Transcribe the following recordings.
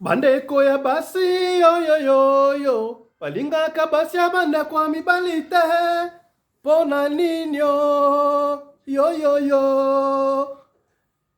Bandeko ya basi yoyoyoyo balingaka basi ya bandeko ya mibali te mpo na nini yoyoyo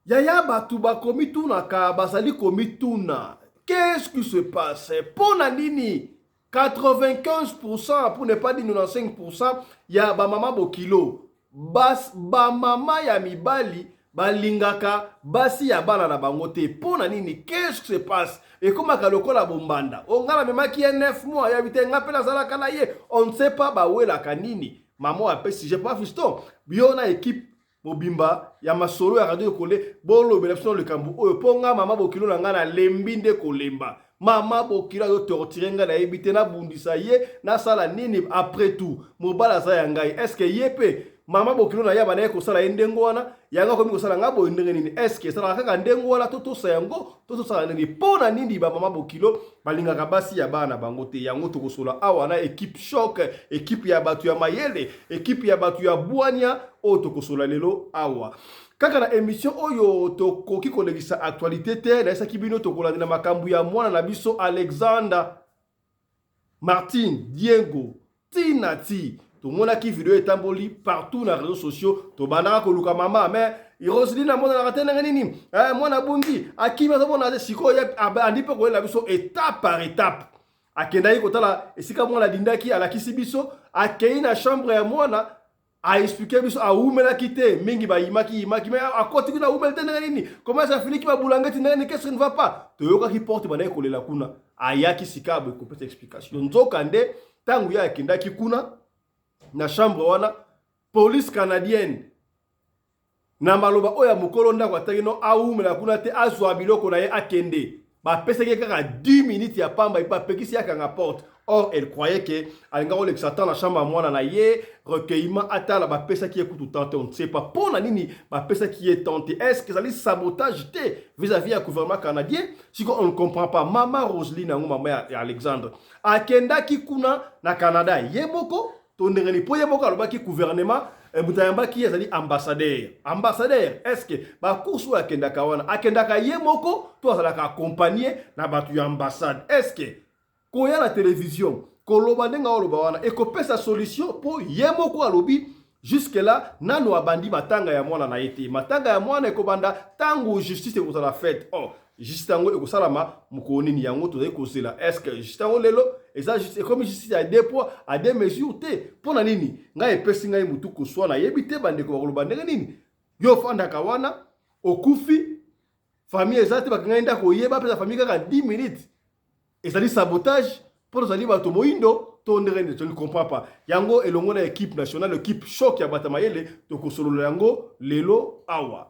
yaya bato bakomitunaka bazali komituna, qu'est-ce qui se passe? Mpo na nini 95%, pour ne pas dire 95% ya bamama bokilo, bamama ya mibali balingaka basi ya bana na bango te? Mpo na nini? Qu'est-ce qui se passe? Ekomaka lokola bombanda. O ngai namemaki ye 9 mois, yabi te, ngai mpe nazalaka na ye. On ne sait pas bawelaka nini. Mama apesi sujet. Papa Fiston, yo na équipe mobimba ya Masolo ya Radio Ekole, bolobela biso likambo oyo, mpo nga mama bokilo na ngai nalembi nde kolemba. Mama bokilo azotorturer ngai, nayebi te nabundisa ye, nasala nini. Après tout, mobali aza ya ngai. Est-ce ye mpe mama bokilo na ye abanda ye kosala ye ndenge wana, yango akomi kosala ngai boye ndenge nini? Est-ce esalaka kaka ndenge wana to tosa yango to tosala ndenge? Mpo na nini bamama bokilo balingaka basi ya bana na bango te? Yango tokosola awa na équipe choc, équipe ya bato ya mayele, équipe ya bato ya bwania oyo tokosola lelo awa. Kaka na émission oyo tokoki kolekisa actualité te. Nayesaki bino tokolandela makambo ya mwana na biso Alexander Martin Diego. Ntina ti tomonaki video etamboli partout na réseaux sociaux, tobandaka koluka mama, mais Roseline amonanaka te. Ndenge nini mwana bungi akimi, azomona te. Sikoyo andi mpe koyela biso étape par étape. Akendaki kotala esika mwana alindaki, alakisi biso, akei na chambre ya mwana, aexpliquer biso. Awumelaki te mingi, bayimaki yimaki, mais akoti kuna, awumeli te. Ndenge nini? Comment afiliki babulangeti? Ndenge nini? Qu'est-ce qui ne va pas? Toyokaki porte bandaki kolela kuna. Ayaki sika boye kopesa explication. Nzoka nde ntango ye akendaki kuna na chambre wana, police canadienne na maloba oyo ya mokolo ndako atangi no, awumela kuna te, azwa biloko na ye, akende. Bapesaki kaka 10 minutes ya pamba, epe apekisi akanga porte. Or elle croyait que alingaka kolekisa temps na chambre ya mwana na ye, recueillement, atala. Bapesaki ye kutu temps te. On ne sait pas mpo na nini bapesaki ye temps te. Est ce que ezali sabotage te vis-à-vis ya gouvernement canadien? Siko on ne comprend pas. Mama Roseline yango, mama ya Alexandre, akendaki kuna na Canada ye moko to ndenge nini? Mpo ye moko alobaki gouvernement, moto ayambaki ye ezali ambassadeur. Ambassadeur, est ce que bacourse oyo akendaka wana, akendaka ye moko to azalaka accompagné na bato ya ambassade? Est ce que koya na télévision koloba ndenge aoloba wana ekopesa solution? Mpo ye moko alobi jusque là nano abandi matanga ya mwana na ye te. Matanga ya mwana ekobanda ntango justice ekozala faite. Oh, justice yango ekosalama mokolo nini? Yango tozali kozela. Est ce que justice yango lelo eza ekomi justice ya deux poids à deux mesures te? Mpo na nini ngai epesi ngai motu koswa? Nayebi te bandeko bakoloba ndenge nini. Yo ofandaka wana, okufi, famille eza te, bakangai ndako, oyeba mpeza famille kaka 10 minutes. Ezali sabotage mpo tozali bato moyindo to ndenge nini? Je ne comprends pas. Yango elongo na équipe nationale, équipe choc ya bato mayele, tokosolola yango lelo awa.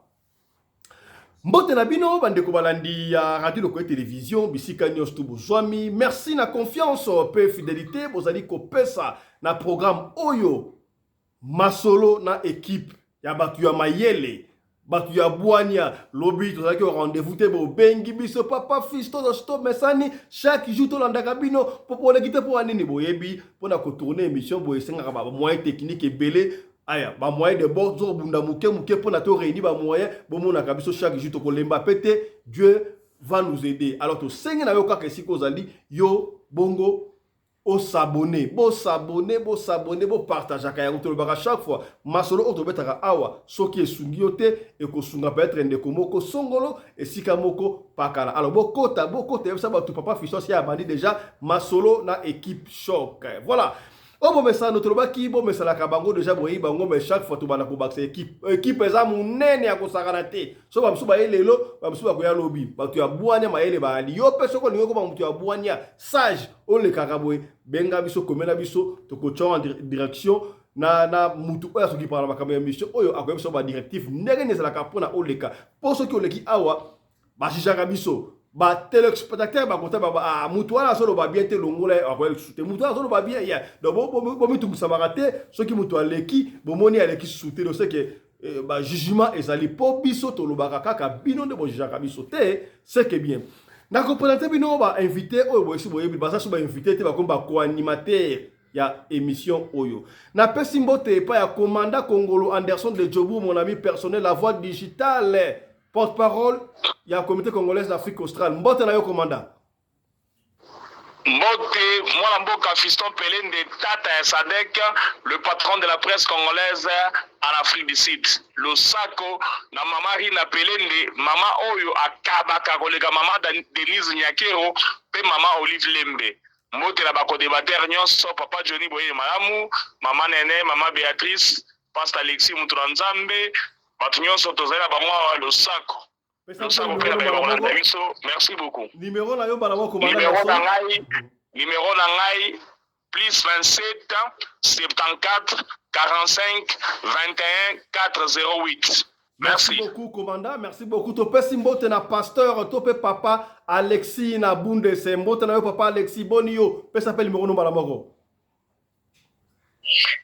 Mbote na bino bandeko balandi ya Radio Lokoye Télévision, bisika nyonso to bozwami. Merci na confiance mpe fidélité bozali kopesa na programme oyo, Masolo na équipe ya bato ya mayele, bato ya bwania. Lobi tozalaki au rendez-vous te, bobengi biso: "Papa Fisto, tomesani chaque jour tolandaka bino, mpo boleki te, mpo ya nini?" Boyebi, mpona kotourner émission boye esengaka bamoyen technique ebele. Aya bamoyen de bord, tozobunda moke moke mpona toréunir bamoyen. Bomonaka biso chaque jour, tokolemba mpe te. Dieu va nous aider. Alors tosengi na yo kaka esika ozali yo bongo os'abonner, bos'abonner, bos'abonner, bopartageaka. Yango tolobaka chaque fois, masolo oyo tobetaka awa, soki esungi yo te, ekosunga peut-être ndeko moko songolo esika moko pakala. Alors bokota, bokota, yebisa bato papa Fiston si abandi déjà Masolo na équipe choc. Voilà oyo bomesano tolobaki, bomesalaka bango déjà, boyebi bango. Mais chaque fois tobanda kobakisa équipe. Équipe eza monene ya kosakana te. So bamosusu baye lelo, bamosusu bakoya lobi. Bato ya bwania, mayele bayali. Yo mpe soki olingi okoma moto ya bwania, sage, olekaka boye, benga biso, komela biso, tokotya en direction na mutu oyo asoki na makambo ya mission oyo, akoyebi biso badirective ndenge nini ezalaka mpona oleka. Mpo soki oleki awa, bajugeaka biso, batéléspectateur bakota ah, mutu wana azoloba bien te, longola, akoya lisusu te. Mutu wana azoloba bien ya donc bomitungisamaka te. Soki mutu aleki, bomoni aleki susu te, donc seke bajugement ezali mpo biso tolobaka kaka, bino nde bojugeaka biso te. C'est bien. Nakoprésenter bino bainvité oyo boyesi boyebi, baza so bainvité te, bakomi bacoanimateur ya émission oyo. Napesi mbote epai ya commandant Kongolo Anderson de Jobu, mon ami personnel, la voix digitale, porte-parole ya Communauté congolaise d'Afrique australe. Mbote na yo, commandant. Mbote mwana mboka Fiston Pelende, tata ya Sadek, le patron de la presse congolaise en Afrique du Sud. Losako na mama Rina Pelende, mama oyo akabaka koleka mama Denise Nyakero pe mama Olive Lembe. Mbote na ba co-debatteurs nyonso, papa Johnny boyei malamu, mama Nene, mama Beatrice, pastor Alexis mutu na Nzambe, bato nyonso tozali na bango awa losako. Losako mpe na baye bakolanda biso. Merci beaucoup. Numero na yo bala moko Numero na ngai, numero na ngai plus 27 74 45 21 408. Merci. Merci beaucoup commandant, merci beaucoup. Topesi mbote na pasteur, tope papa Alexis na Bundese. Mbote na yo papa Alexis, boni yo. Pesa pe numéro no bala moko.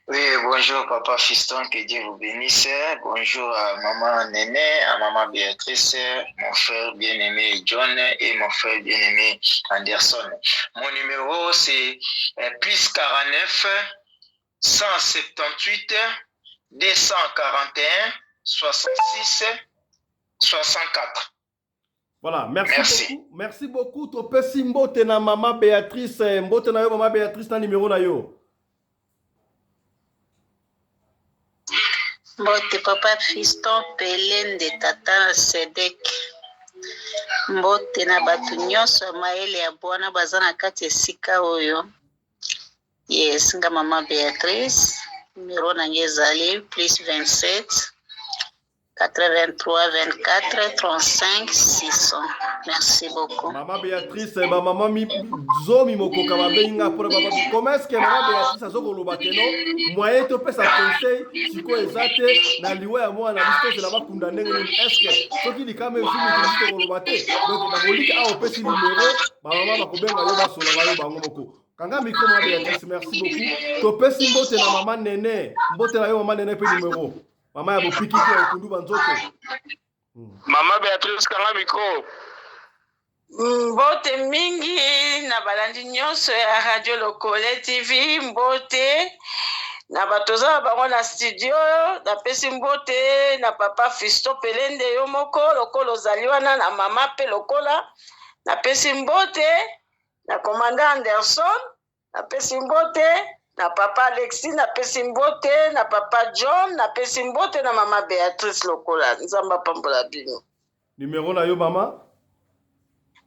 Oui, bonjour papa Fiston, que Dieu vous bénisse. Bonjour à maman Néné, à maman Béatrice, mon frère bien-aimé John et mon frère bien-aimé Anderson. Mon numéro c'est plus 49 178 241 66 64. Voilà, merci, merci beaucoup. Merci beaucoup. Topesi mbote na maman Béatrice, mbote na yo maman Béatrice na numéro na yo. Mbote papa Fiston Pelende tata na Sedek. Mbote na bato nyonso ya mayele ya bwana baza na kati esika oyo. Yes, nga mama Beatrice, numero na ngai ezali plus 27 83 24 35 600. Merci beaucoup. Maman Béatrice, ba maman mi zomi mokoka ba benga pour ba comment est-ce que maman Béatrice azo koloba que non moyen to pesa conseil siko eza te na liwa ya mwana biso tozela bakunda ndenge nini est-ce que soki likama ezwi moto biso tokoloba te donc nakolika awa opesi numero bamama bakobenga yo basolola yo bango moko. Kanga micro maman Béatrice, merci beaucoup. Topesi mbote na maman Nene, mbote na yo maman Nene pe numéro. Mama ya bopikiki ya okundu ba nzoto. Mama Beatrice kanga micro. Mbote mingi na balandi nyonso ya Radio Lokole TV, mbote na bato oza na bango na studio. Napesi mbote na papa Fiston Pelende yo moko lokola ozali wana na mama pe lokola. Napesi mbote na commandant Anderson, napesi mbote na papa Alexis, napesi mbote na papa John, napesi mbote na mama Beatrice lokola. Nzambe apambola bino. Numero na yo mama?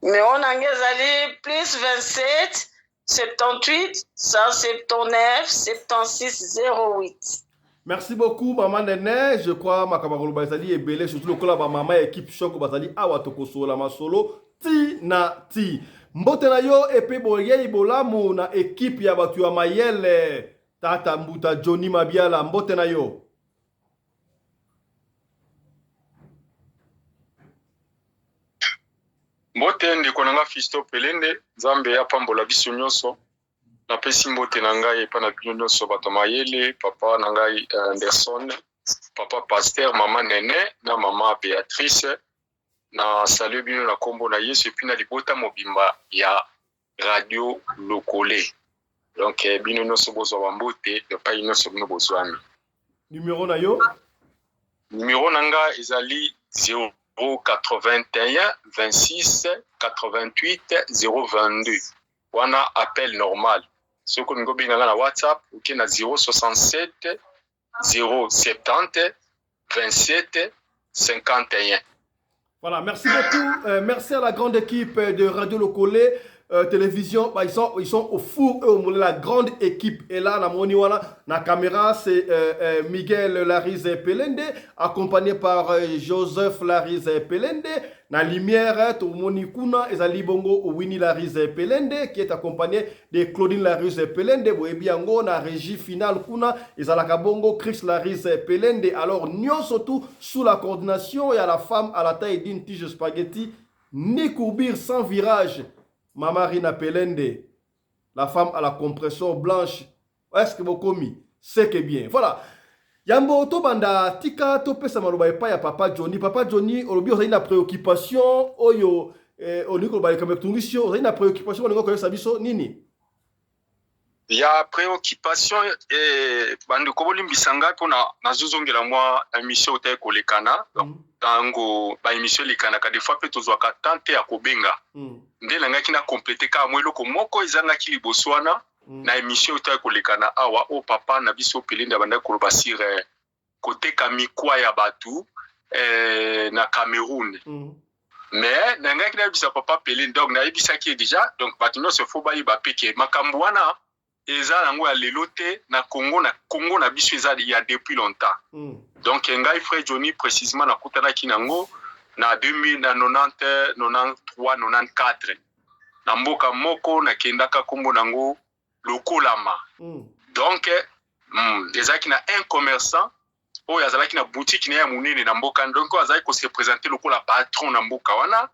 Numero na ngai ezali plus 27 78 179 76 08. Merci beaucoup maman Nene, je crois makambo koloba ezali ebele surtout lokola ba mama ya équipe choc bazali awa tokosolola masolo ti na ti. Mbote na yo epe boyei bolamu na équipe ya bato ya mayele tata mbuta Johnny Mabiala mbote na yo. Mbote ndeko na nga Fisto Pelende, Nzambe apambola biso nyonso. Napesi mbote na ngai epai na bino nyonso bato ya mayele, papa na ngai Anderson, papa Pasteur, mama Nene na mama Beatrice. Na salue bino na kombo na Yesu epuis na libota mobimba ya Radio Lokole. Donc bino nyonso bozwa ba mbote epai nyonso bino bozwami. Numero na yo? Numero na nga ezali 081 26 88 022. Wana appel normal. Soki olingi obenga nga na WhatsApp, oke na 067 070 27 51. Voilà, merci beaucoup. Merci à la grande équipe de Radio Lokole Télévision. Bah, ils sont au four et au moulin. La grande équipe est là. Na moni wana, na caméra, c'est Miguel Larize Pelende, accompagné par Joseph Larize Pelende. Na lumière, tomoni kuna, ezali bongo Winnie Larize Pelende, qui est accompagné de Claudine Larize Pelende. Boyebi yango, na régie finale kuna, ezalaka bongo Chris Larize Pelende. Alors, nyonso tout sous la coordination, il y a la femme à la taille d'une tige spaghetti, ni courbure sans virage. Mama Rina Pelende, la femme à la compresseur blanche. Est-ce que bokomi? C'est que bien. Voilà. Yambo tobanda tika topesa maloba epai ya papa Johnny. Papa Johnny olobi ozali na préoccupation oyo olingi koloba likambo etungisi yo, ozali na préoccupation olingi koyebisa biso nini? Ya préoccupation bandeko bolimbisa ngai mpona nazozongela mwa émission otaki kolekana. Ntango ba émission elekanaka, des fois mpe tozwaka temps te ya kobenga. Nde nangaki na complete kaka mwa eloko moko ezangaki liboso wana na émission oyo toyaki kolekana awa, oyo papa na biso Pelende abandaki koloba sur koteka mikwa ya bato na Cameroun. Mais nangaki nayebisa papa Pelende, donc nayebisaki ye déjà, donc bato nyonso fo bayeba mpe ke makambo wana eza yango ya lelo te na Congo, na Congo na biso, eza ya depuis longtemps. Donc ngai, frère Johnny, précisément nakutanaki nango na 2000, na 90, 93, 94, na mboka moko nakendaka, nkombo nango Lokolama. Donc ezalaki na un commerçant oyo azalaki na boutique na ye ya monene na mboka, donc oyo azalaki kose présenter lokola patron na mboka wana.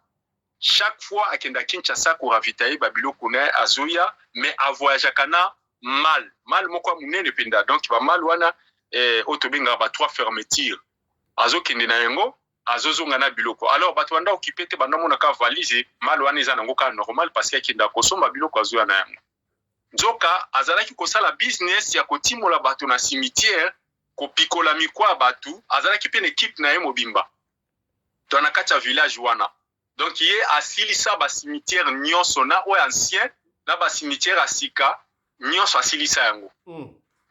Chaque fois akenda Kinshasa koravitailler babiloko na ye, azoya, mais avoyageaka na malle, malle moko ya monene mpenza. Donc bamalle wana oyo tobengaka ba trois fermeture, azokende na yango, azozonga na biloko. Alors bato banda okipe te, banda monaka valise, malle wana eza nango kaka normal, parce que akenda kosomba biloko, azoya na yango. Nzoka azalaki kosala business ya kotimola bato na cimetière, kopikola mikwa ya bato. Azalaki mpe na équipe na ye mobimba to na kati ya village wana. Donc ye asilisa bacimetière nyonso, na oyo ancien na bacimetière ya sika nyonso, asilisa yango.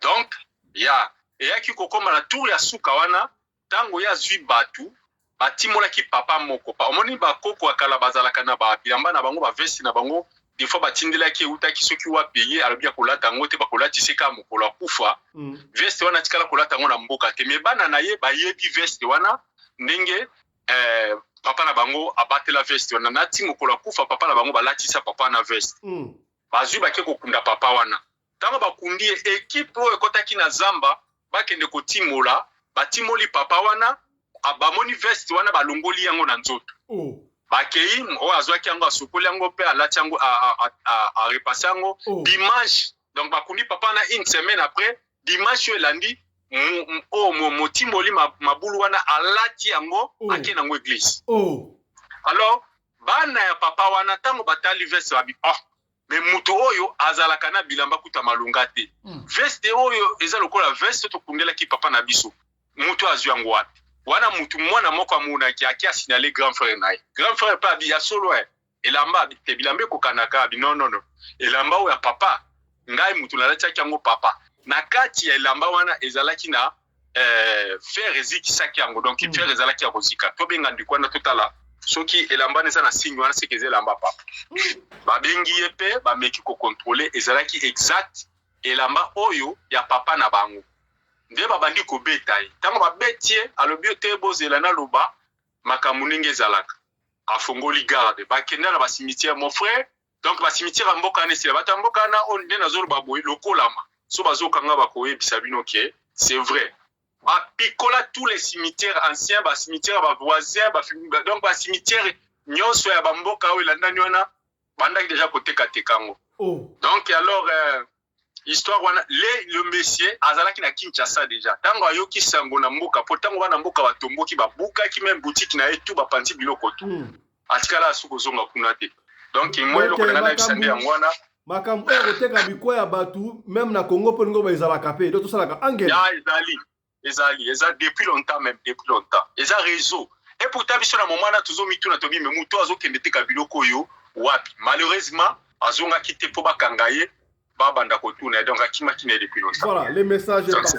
Donc ya eyaki kokóma na tour ya suka wana, ntango ye azwi bato, batimolaki papa moko. Omoni, bakoko ya kala bazalaka na bilamba na bango, baveste na bango. Des fois batindelaki, eutaki soki wapi, ye alobi ya kolata yango te, bakolatisa kaka mokolo akufa. Veste wana atikala kolata yango na mboka te, mais bana na ye bayebi veste wana ndenge papa na bango abatela veste wana. Nati mokolo akufa, papa na bango balatisa papa na veste. Bazwi, bake kokunda papa wana. Ntango bakundi ye, équipe oyo ekɔtaki na zamba, bakende kotimola, batimoli papa wana, bamoni veste wana, balongoli yango na nzoto. Bakei, oyo azwaki yango asokoli yango mpe alati yango, arepasser yango. Dimanche, donc bakundi papa na une semaine après, dimanche oyo elandi, oyo motimboli mabulu wana alati yango, ake nango église. Alors bana ya papa wana, ntango batali veste, babi: "Oh, mais moto oyo azalaka na bilamba kuta malonga te. Veste oyo eza lokola veste tokundelaki papa na biso. Moto azwi yango wapi?" Wana mutu mwana moko amonaki, aki asignaler grand frère na ye. Grand frère mpe abi: "Ya solo, e elamba te, bilamba ekokanaka." Abi: "Non, non, non, elamba oyo ya papa, ngai mutu nalatiaki yango papa." Na kati ya elamba wana ezalaki na fer ezikisaki yango, donc fer ezalaki ya kozika. Tobenga ndeko wana, totala soki elamba wana eza na signe wana, seke eza elamba papa. Babengi ye mpe bameki kocontrôler, ezalaki exact elamba oyo ya papa na bango. Nde babandi kobeta ye. Ntango babeti ye, alobi: "Te, bozela naloba makambo ndenge ezalaka." Afongoli garde, bakenda na bacimetière, mon frère. Donc bacimetière ya mboka wana esila. Bato ya mboka wana oyo nde nazoloba boye, Lokolama, so bazokanga, bakoyebisa bino ke c'est vrai. Bapikola tous les cimetières anciens, bacimetière ya bavoisin, donc bacimetière nyonso ya bamboka oyo elandani wana, bandaki déjà kotekateka yango. Donc alors histoire wana, le monsieur azalaki na Kinshasa déjà ntango ayoki sango na mboka, po ntango bana mboka batomboki, babukaki même boutique na ye, tu bapanzi biloko tu. Atikala asu kozonga kuna te. Donc mwa eloko na ngai nayebisa nde yango wana. Makambo oyo koteka bikwa ya bato, même na Congo, mpo ningo ezalaka mpe, do tosalaka angele. Ya ezali, ezali, eza depuis longtemps, même depuis longtemps. Eza réseau. Et pourtant biso na moment wana tozomituna, tobime moto azokende teka biloko oyo wapi? Malheureusement azongaki te mpo bakanga ye, babanda kotuna. Donc akimaki na ye depuis longtemps. Voilà, le message est passé,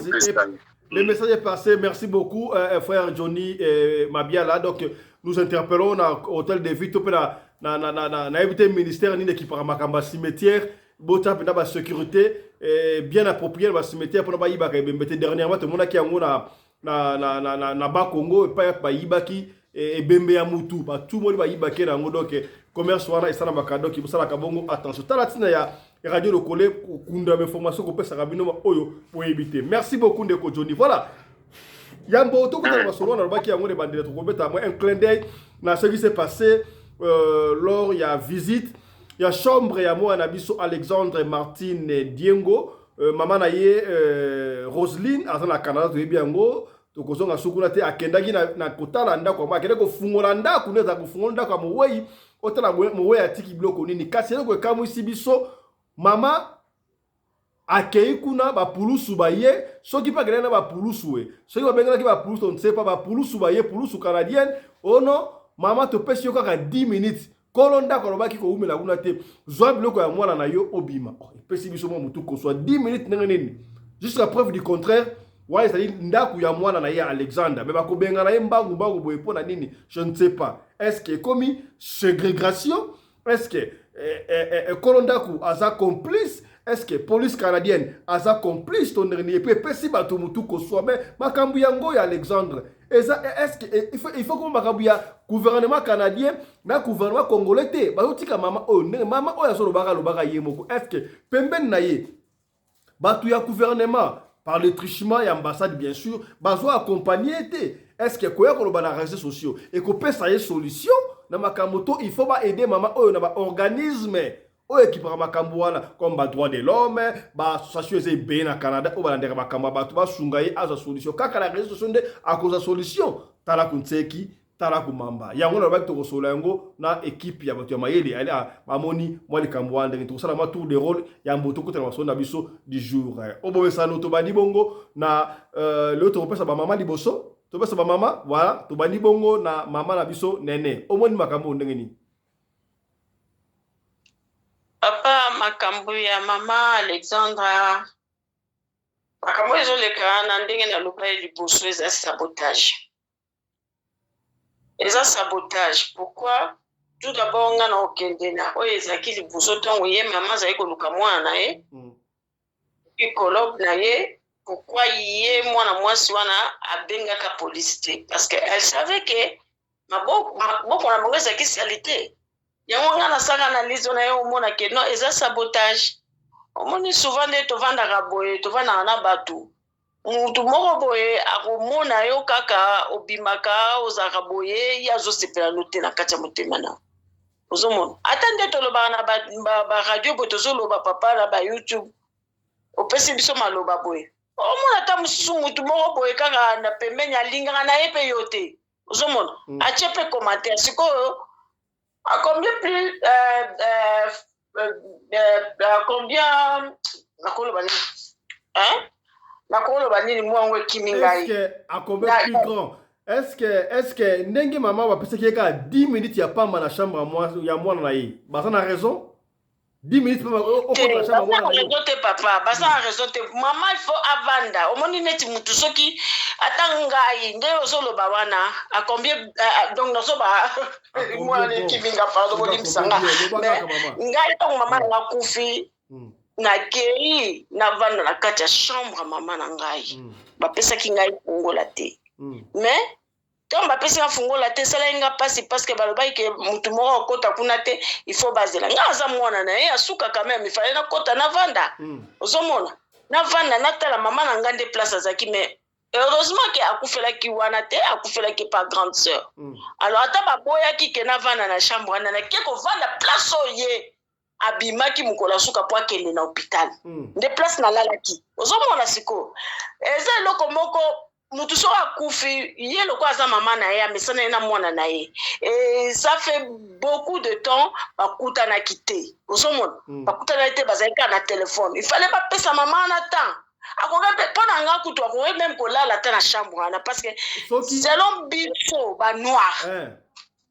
le message est passé. Merci beaucoup, frère Johnny Mabiala. Donc nous interpellons na hôtel de ville to mpe na nayebi te ministère nini ekipaka makambo ya cimetière, bota mpenza basécurité bien approprié na bacimetière mpona bayibaka ebembe te. Dernièrement tomonaki yango na Bakongo, epai bayibaki ebembe ya mutu, batumoli, bayibaki na yango. Donc commerce wana esalamaka, donc bosalaka bongo attention. Tala ntina ya Radio Lokole, kokunda information, kopesaka bino oyo boyebi te. Merci beaucoup, ndeko Johnny. Voilà, yambo tokotala masolo wana, alobaki yango na ebandela, tokobeta mwa un clin d'œil na ce qui s'est passé lors ya visite ya chambre ya mwana na biso Alexandre Martine Diengo. Mama na ye Roseline aza na Canada, toyebi yango, tokozonga sukuna te. Akendaki na kotala ndako yango, akendaki kofungola ndako nde ezala kofungola ndako ya mowei, otala mowei atiki biloko nini. Kasi eloko ekamwisi biso, mama Akei kuna, bapulusu baye, soki mpe akendaki na bapulusu e, soki babengelaki bapulusu, on ne sait pas, bapulusu baye, pulusu canadienne, ono mama, topesi yo kaka 10 minutes. Kolo ndako alobaki kowumela kuna te, zwa biloko ya mwana na yo, obima. Oh, epesi biso mwa motu koswa 10 minutes ndenge nini? Jusqu'à preuve du contraire, wana ezali ndako ya mwana na ye ya Alexander, mais bakobengana ye mbangu mbangu boye mpo na nini? Je ne sais pas. Est ce que ekomi ségrégation? Est ce que kolo ndako aza complice? Est ce que police canadienne aza complice to ndenge nini? Et puis epesi bato motu koswa. Mais makambo yango ya Alexandre eza, est ce que il faut koma makambo ya gouvernement canadien na gouvernement congolais te? Bazotika mama oyo ndenge mama oyo azolobaka, alobaka ye moko. Est ce que pembeni na ye bato ya gouvernement, par le truchement ya ambassade bien sûr, bazo accompagner te? Est ce que koya koloba na réseaux sociaux ekopesa ye solution na makambo, to il faut baaider mama oyo na baorganisme oyo ekipaka makambo wana, comme badroit de l'homme, baassociation eza ebele na Canada oyo balandaka makambo ya bato, basunga ye azwa solution? Kaka na réseaux sociaux nde akozwa solution? Tala kuntseki, tala kumamba yango. Nalobaki tokosolola yango na équipe ya bato ya mayele. Ale bamoni mwa likambo wana ndenge tokosala mwa tour de rôle ya mbo tokutana masolo na biso du jour. Obomesano, tobandi bongo na lelo, tokopesa bamama liboso, topesa bamama. Voilà, tobandi bongo na mama na biso Nene. Omoni makambo ndenge nini? Papa, makambo ya mama Alexandra, makambo ezoleka na ndenge naloba ye liboso, eza sabotage, eza sabotage. Pourquoi? Tout d'abord, nga na kokende na oyo ezalaki liboso, ntango ye mama azali koluka mwana na ye, kolobe na ye, pourquoi ye mwana mwasi wana abengaka polise te? Parce que elle savait que maboko na bango ezalaki sali te. Yango nga nasala analyse na ye, omona ke non, eza sabotage. Omoni, souvent nde tovandaka boye, tovandaka na bato, mutu moko boye akomona yo kaka obimaka, ozalaka boye, ye azosepela no te na kati ya motema na. Ozomona, ata nde tolobaka na baradio boye, tozoloba, papa, na bayoutube, opesi biso maloba boye, omona ata mosusu mutu moko boye kaka na pembeni alingaka na ye mpe yo te. Ozomona, atie mpe commentaire. Sikoyo à combien plus combien, nakoloba nini, hein? Nakoloba nini? Mwango ekimi ngai. À combien plus grand? Est-ce que ndenge mama bapesaki ye kaka 10 minutes ya pamba na chambre ya mwana na ye, baza na raison? 10 minutes? Baza na raison te, papa, baza na raison te. Mama, il faut avanda. Omoni, neti mutu soki ata ngai nde ozoloba wana, à combien, donc nazoba mwana ekiminga, pardon, bolimbisanga. Mais ngai, ntango mama nanga akufi, nakei navanda na kati ya chambre mama na ngai. Bapesaki ngai fungola te. Mais ntango bapesi nga fungola te, esalaki nga mpasi, parce que balobaki ke motu moko akota kuna te, il faut bazela. Nga aza mwana na ye asuka, quand même ifale nakota, navanda. Ozomona, navanda, natala mama na nga nde place azalaki. Mais heureusement ke akufelaki wana te, akufelaki pa grande sœur. Alors ata baboyaki ke navanda na chambre wana, nake kovanda place oyo ye abimaki mokolo asuka mpo akende na hôpital, nde place nalalaki. Ozomona, sikoyo eza eloko moko, mutu soki akufi, ye lokola aza mama na ye, amesana ye na mwana na ye, et ça fait beaucoup de temps bakutanaki te. Ozomona, bakutanaki te, bazali kaka na telefone. Il fallait bapesa mama wana temps. Akoki mpe, mpo na nga kutu, akoki même kolala ata na chambre wana, parce que selon biso banoir,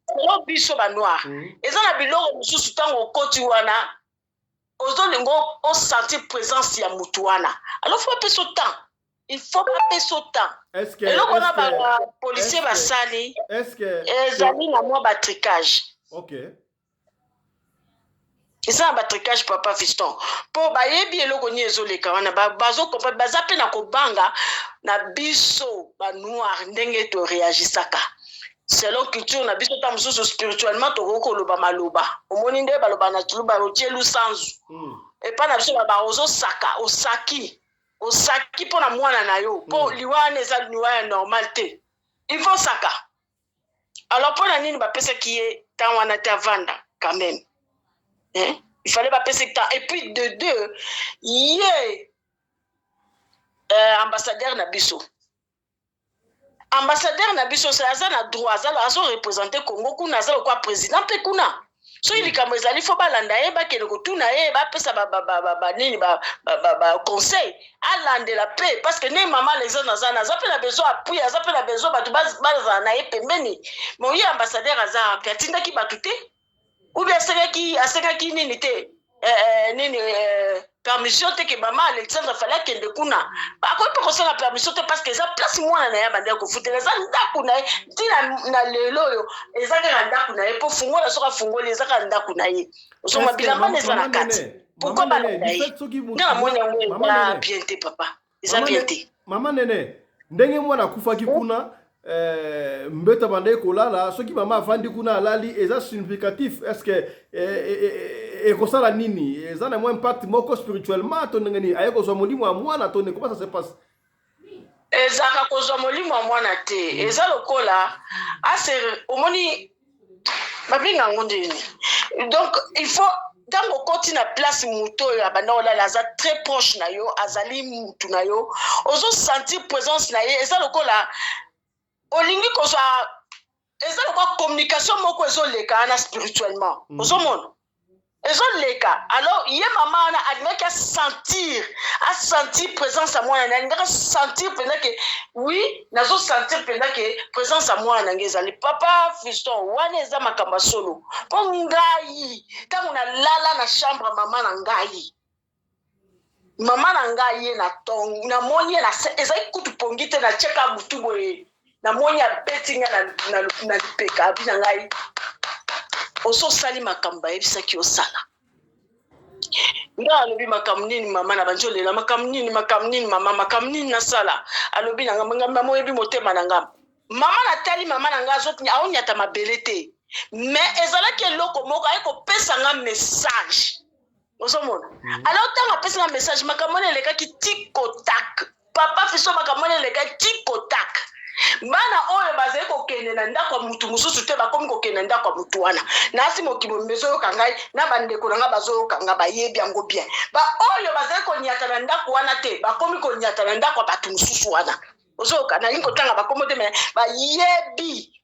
selon biso banoir, eza na biloko mosusu, ntango okoti wana, ozolinga osentir présence ya mutu wana. Alors faut bapesa temps, il faut bapesa temps. Eloko wana bapolicier basali ezali na mwa batricage. Eza na batricage, papa Fiston, mpo bayebi eloko nini ezoleka wana. Bazokompa, baza mpe na kobanga na biso banoir, ndenge toréagisaka selon culture na biso. Ta mosusu spirituellement tokoki koloba maloba. Omoni nde baloba na Tuluba, otie lusanzu. Epai na biso baba ozosaka, osaki, osaki mpo na mwana na yo, mpo liwa wana eza liwa ya normal te, il faut saka. Alors mpo na nini bapesaki ye ntango wana te avanda quand même, hein? Il fallait bapesa temps. Et puis de deux, ye ambassadeur na biso, ambassadeur na biso aza na droit, azoreprésente Congo kuna, aza lokwa président mpe kuna. Soki likambo ezali, fo balanda ye, bakende kotuna ye, bapesa banini, baconseil, alandela mpe, parce que ndenge mama Alexandre aza na, aza mpe na besoin appui, aza mpe na besoin bato bazala na ye pembeni. Mo ye ambassadeur aza mpe atindaki bato te, ou bien asengaki nini te, nini, permission te ke mama Alexandre fallait akende kuna. Akoki mpe kosala permission te, parce que eza place mwana na ye abandaki kofutela, eza ndako na ye. Ntina na lelo oyo eza kaka ndako na ye, mpo fungola, soki afungoli, eza kaka ndako na ye. Ozonga bilamba na eza na kati. Pourquoi balanda ye? Nga namoni yango eza bien te, papa, eza bien te. Mama Nene, ndenge mwana akufaki kuna, mbeto abandaki kolala, soki mama avandi kuna, alali, eza significatif? Est ce que ekosala nini? Eza na mwa impact moko spirituellement to ndenge nini? Aye kozwa molimo ya mwana to ndenge, comment ça se passe? Ezalaka kozwa molimo ya mwana te. Eza lokola ase omoni, babenga yango ndeni. Donc il faut, ntango okoti na place, motu oyo abanda kolala aza très proche na yo, azali mutu na yo, ozosentir présence na ye. Eza lokola olingi kozwa, eza lokola communication moko ezoleka wana spirituellement. Ozomona ezoleka. Alors ye mama wana alingaki asentir présence ya mwana na ye, alingaki asentir mpenza ke oui, nazosentir mpenza ke présence ya mwana na ngai ezali. Papa Fiston, wana eza makambo ya solo, mpo ngai ntango nalala na chambre mama na ngai, mama na ngai ye na tongo namoni ye, ezali kutu pongi te, natiaka butu boye, namoni abeti ngai na lipeka, abi na ngai: "Ozosali makambo bayebisaki osala." Nga alobi: "Makambo nini, mama?" Na bandi olela: "Makambo nini? Makambo nini, mama? Makambo nini nasala?" Alobi na nga: "Mama, oyebi motema na nga." Mama, natali mama na nga, aonyata mabele te, mais ezalaki eloko moko aye kopesa nga message. Ozomona? Alors ntango apesi nga message, makambo wana elekaki tikotak. Papa Fiso, makambo wana elekaki tikotak. Bana oyo bazali kokende na ndako ya mutu mosusu te, bakomi kokende na ndako ya mutu wana. Nasi mokili mobimba ezoyoka ngai, na bandeko na ngai bazoyoka ngai, bayebi yango bien. Baoyo bazali koniata na ndako wana te, bakomi koniata na ndako ya bato mosusu wana. Ozoyoka? Nalingi kotanga bakombo te, mais bayebi.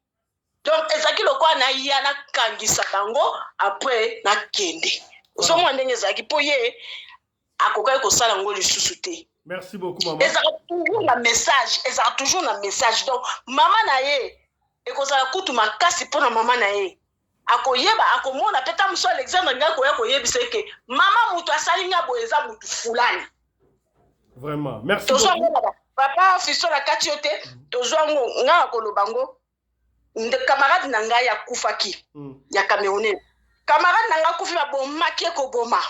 Donc ezalaki lokola naya nakangisa bango, après nakende. Ozomona ndenge ezalaki, mpo ye akokaki kosala yango lisusu te. Merci beaucoup, mama. Ezalaka toujours na message, ezalaka toujours na message. Donc mama na ye, ekozala kutu makasi mpona mama na ye, akoyeba, akomona mpe ta mosu Alexandre ngai koya koyebisa eke mama, moto asali nga boye eza motu fulani. Vraiment, merci. Tozwa yango, papa Fiso, na kati yo te. Tozwa yango, ngai akoloba ngo. Camarade na ngai akufaki ya Camerounais. Camarade na ngai akufi, babomaki ye koboma.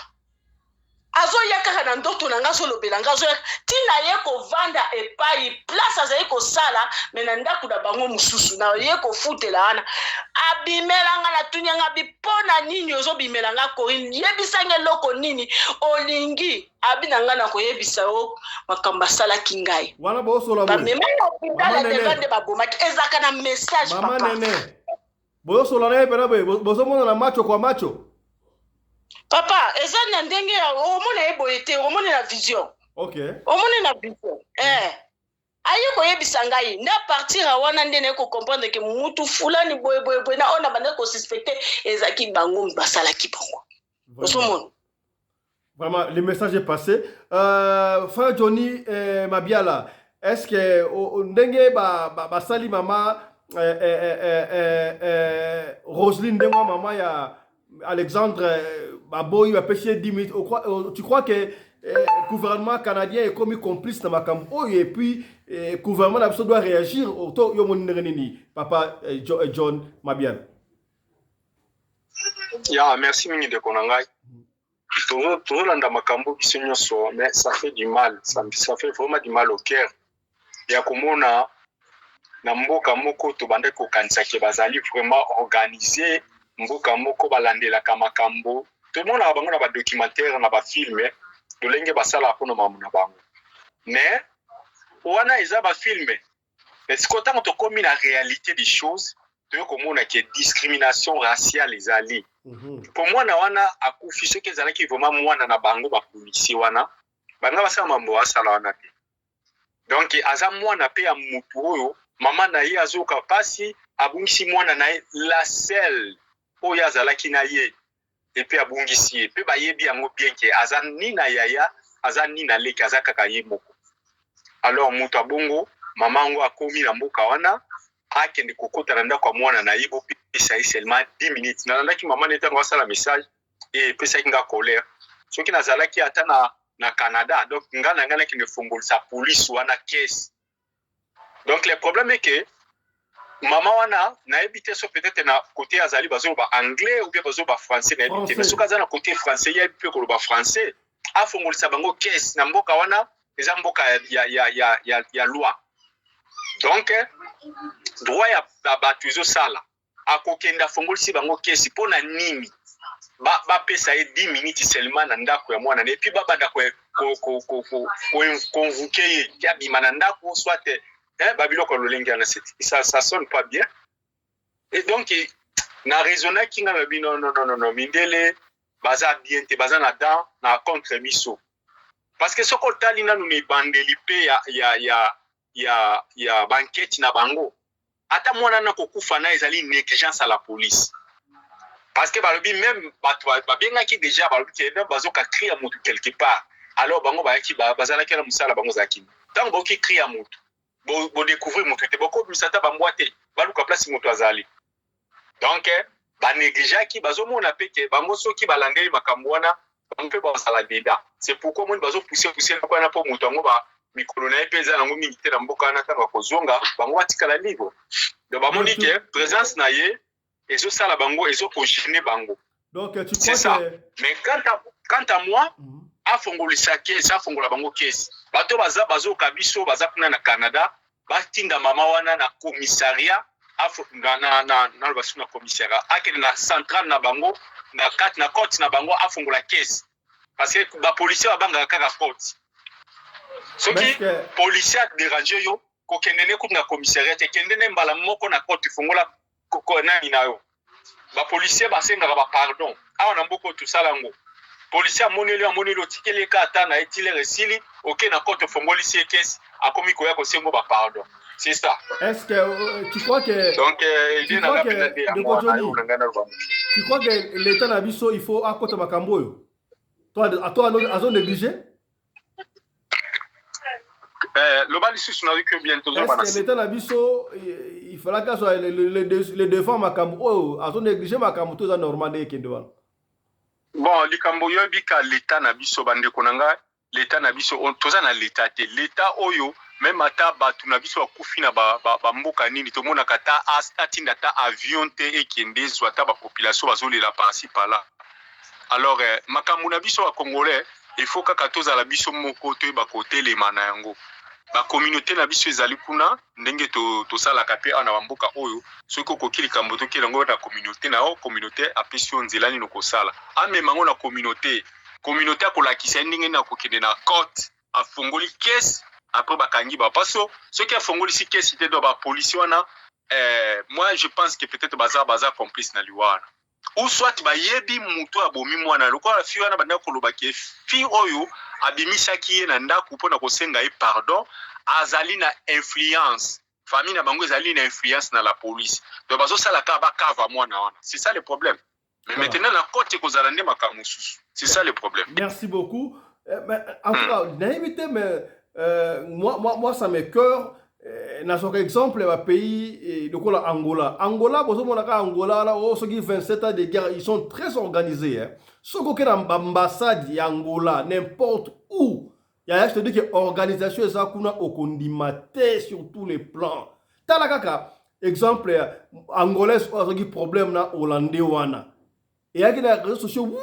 Azoya kaka na ndoto na ngai, azolobela ngai, azoya ntina ye kovanda epai place azali kosala, mais na ndako na bango mosusu na ye kofutela wana. Abimela nga, natuni yanga abi: "Mpo na nini ozobimela nga, Corinne? Yebisanga eloko nini olingi." Abi na ngai: "Na koyebisa yo makambo asalaki ngai." Wana bosola. Bamema na hôpital devant nde babomaki. Ezalaka na message. Mama Nene, bozosola na ye mpena boye, bozomona na macho kwa macho? Papa, eza na ndenge ya omona ye boye te, omoni na vision. Omoni na vision. Aye koyebisa ngai nde à partir ya wana nde naye kocomprendre ke mutu fulani boye boye boye na oyo na bandaki kosuspecter, ezalaki bango basalaki bango. Ozomona? Vraiment, le message est passé. Frère Johnny Mabiala, est-ce que ndenge ba basali mama Roselyne, ndenge mama ya Alexandre baboyi, bapesi ye 10 minutes, tu crois que gouvernement canadien ekomi complice na makambo oyo, et puis gouvernement na biso doit réagir? To yo moni ndenge nini, papa John Mabiala? Ya, merci mingi, ndeko na ngai. Tozolanda makambo biso nyonso, mais ça fait du mal, ça fait vraiment du mal au cœur ya komona na mboka moko tobandaki kokanisaki bazali vraiment organisé, mboka moko balandelaka makambo, tomonaka bango na badocumentaire, na bafilm, lolenge basalaka mpona makambo na bango. Mais wana eza bafilm. Mais sikoyo, ntango tokómi na réalité des choses, toyei komona ke discrimination raciale ezali. Po mwana wana akufi, soki ezalaki vraiment mwana na bango, bapolisier wana banga basala mambo asala wana te. Donc aza mwana mpe ya mutu oyo mama na ye azoyoka mpasi, abungisi mwana na ye, la seule. Oyo azalaki na ye et puis abungisi ye, pe bayebi yango bien ke aza ni na yaya, aza ni na leki, aza kaka ye moko. Alors moto ya bongo, mama yango akomi na mboka wana, akende kokota na ndako ya mwana na ye, bopesa ye seulement 10 minutes. Nalandaki mama na ye ntango asala message, e epesaki nga colère. Soki nazalaki ata na Canada, donc nga na nga nakende fongolisa police wana caisse. Donc le problème est que mama wana, nayebi te so peut-être na côté azali bazoloba anglais ou bien bazoloba français, nayebi te. Mais soki aza na côté français, yebi mpe koloba français, afongolisa bango caisse na mboka wana. Eza mboka ya loi, donc droit ya bato ezosala. Akokende afongolisi bango caisse. Mpo na nini bapesa ye 10 minutes seulement na ndako ya mwana na, et puis babanda convoquer ye ti abima na ndako, soit babiloko ya lolenge wana? Ça sonne pas bien. Et donc na raisonnaki nga na bino: non, non, non, non, mindele baza bien te, baza na dent na contre biso. Parce que soki otali nanu na ebandeli mpe ya bankete na bango, ata mwana na kokufa na ezali négligence à la police, parce que balobi même bato babengaki déjà, balobi ke bazoka cri ya motu quelque part. Alors bango bayaki, bazalaki na mosala, bango ozalaki ntango baoki cri ya motu, bodécouvrir motu te, bokobimisa ata bambwa te, baluka place moto azali. Donc banégligeaki, bazomona mpe ke bango soki balandeli makambo wana, bango mpe bazala deda. C'est pourquoi moni bazopousse pousse wana, mpo moto yango mikolo na ye mpe eza nango mingi te na mboka wana. Ntango akozonga, bango batikala libre. Donc bamoni ke présence na ye ezosala bango, ezokogêner bango. Donc tu C'est ça que. Mais quant à moi, afongolisa caisse, afongola bango caisse. Bato baza bazoka biso, baza kuna na Canada, batinda mama wana na commissariat, naloba su na commissariat, akende na centrale na bango, na kati na cote na bango, afongola caisse, parce que bapolicier babangaka kaka cote. Soki policier adérange yo, kokende ne kutu na commissariat te, kende ne mbala moko na cote, fongola nani na yo. Bapolicier basengaka bapardon. Awa na mboka oyo tosala yango, policier amoneli, amoneli, otikeli eka ata na ye tilere, esili, oke na cote, ofongolisi ye caisse, akomi koya kosengo bapardon. C'est ça. Est-ce que tu crois que Donc tu crois que tu crois que l'état na biso, il faut akota makambo oyo to azo négliger? Loba lisusu, nayoki bien. Tozobana. L'état na biso, il fallait azwa le devant makambo oyo, azo négliger makambo to eza normal nde ekende wana? Bon, likambo oyebika, l'état na biso, bandeko na ngai, l'état na biso, toza na l'état te. L'état oyo, même ata bato na biso bakufi na bamboka nini, tomonaka ata atinda ata avion te ekende ezwa ata bapopulation bazolela par-ci par-là. Alors makambo na biso bacongolais, il faut kaka tozala biso moko, toyeba kotelema na yango. Bacommunauté na biso ezali kuna, ndenge tosalaka mpe awa na bamboka oyo. Soki okoki likambo, tokela yango na communauté na yo, communauté apesi yo nzela nini kosala, amema yango na communauté, communauté akolakisa ye ndenge nini akokende na cote, afongoli caisse, après bakangi bapaso. Soki afongolisi caisse te, do bapolisi wana, moi je pense que peut-être baza complice na liwa wana, ou soit bayebi moto abomi mwana. Lokola fille wana bandaki koloba ke fille oyo abimisaki ye na ndako mpona kosenga ye pardon azali na influence, famille na bango ezali na influence na la police, donc bazosala kaka bakava mwana wana. C'est ça le problème. Mais voilà, maintenant na cote ekozala nde makambo mosusu. C'est ça le problème. Merci beaucoup. Mais, en tout cas, nayebi te, mais moi, ça m'écœure. Nazwaka exemple ya bapays lokola Angola. Angola, bozomonaka Angola wana oyo, soki 27 ans de guerre, ils sont très organisés, hein. Soki oke na baambassade ya Angola, n'importe où yaya, je te dis que organisation eza kuna, okondima te, sur tous les plans. Tala kaka exemple ya angolaise oyo azwaki problème na hollandais wana, eyaki na réseaux sociaux,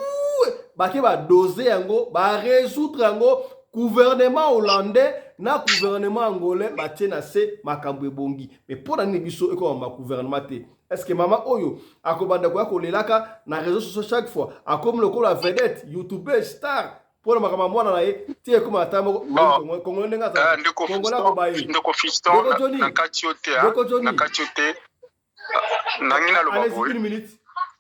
bake badose yango, barésoudre yango, gouvernement hollandais na gouvernement angolais batie na se, makambo ebongi. Mais mpo na nini biso ekoma gouvernement te? Est ce que mama oyo akobanda koya kolelaka na réseaux sociaux chaque fois, akomi lokola vedette, youtuber, star mpo na makambo ya mwana na ye, ti ekoma ata moko Congolais ndenge azala, Congolais akoba ye? Ndeko Fiston, na kati yo te, na kati yo te, nangi naloba boye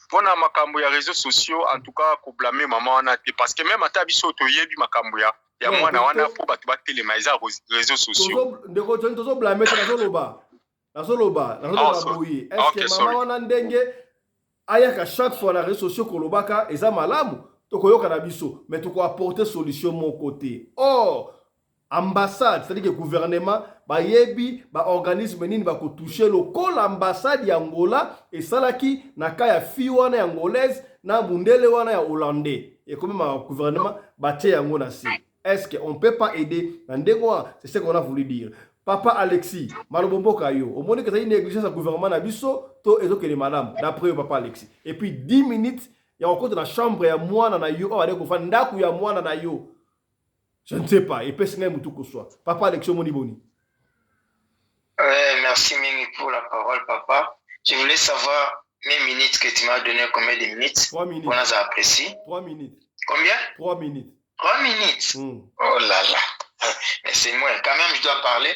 mpona makambo ya réseaux sociaux. En tout cas, koblâmer mama wana te, parce que même ata biso toyebi makambo ya mwana wana, mpo bato batelema, eza réseaux sociaux. Ndeko Joni, tozoblâmer te. Nazoloba boye: est ce que mama wana, ndenge Ayaka chaque fois na réseaux sociaux kolobaka eza malamu, tokoyoka na biso, mais tokoapporte solution moko te. Or ambassade, c'est-à-dire que gouvernement bayebi baorganisme nini bakotouche, lokola ambassade ya Angola esalaki na ka ya fille wana ya angolaise na mundele wana ya hollandais. Ekomi ma gouvernement batie yango na se. Est-ce que on peut pas aider na ndenge wana? C'est ce qu'on a voulu dire. Papa Alexis Malobo, mboka yo omoni ke ezali négligence ya gouvernement na biso to ezokende malamu d'après yo, papa Alexis? Et puis 10 minutes ya kokota na chambre ya mwana na yo oyo ade kofanda, ndako ya mwana na yo, je ne sais pas, epesi ngai motu koswa. Papa Alexis, omoni boni? Ouais, merci mingi pour la parole, papa. Je voulais savoir mes minutes que tu m'as donné, combien de minutes? 3 minutes. On a apprécié. 3 minutes. Combien? 3 minutes. 3 minutes. Oh là là. Mais c'est moi. Quand même, je dois parler.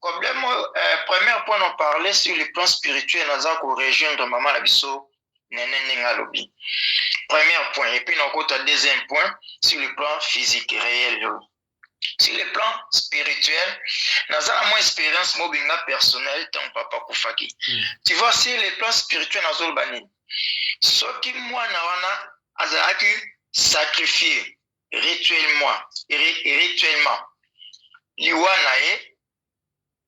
Problème, premier point, on parlait sur le plan spirituel, nous avons rejoindre maman na biso, Nene Nenga Lobi. Premier point. Et puis, nous avons deuxième point sur le plan physique réel. Sur le plan spirituel, nous avons moins expérience mobinga personnelle tant papa akufaki. Tu vois, sur le plan spirituel, nous avons nini? Soki mwana wana azalaki sacrifié rituellement, liwa na ye,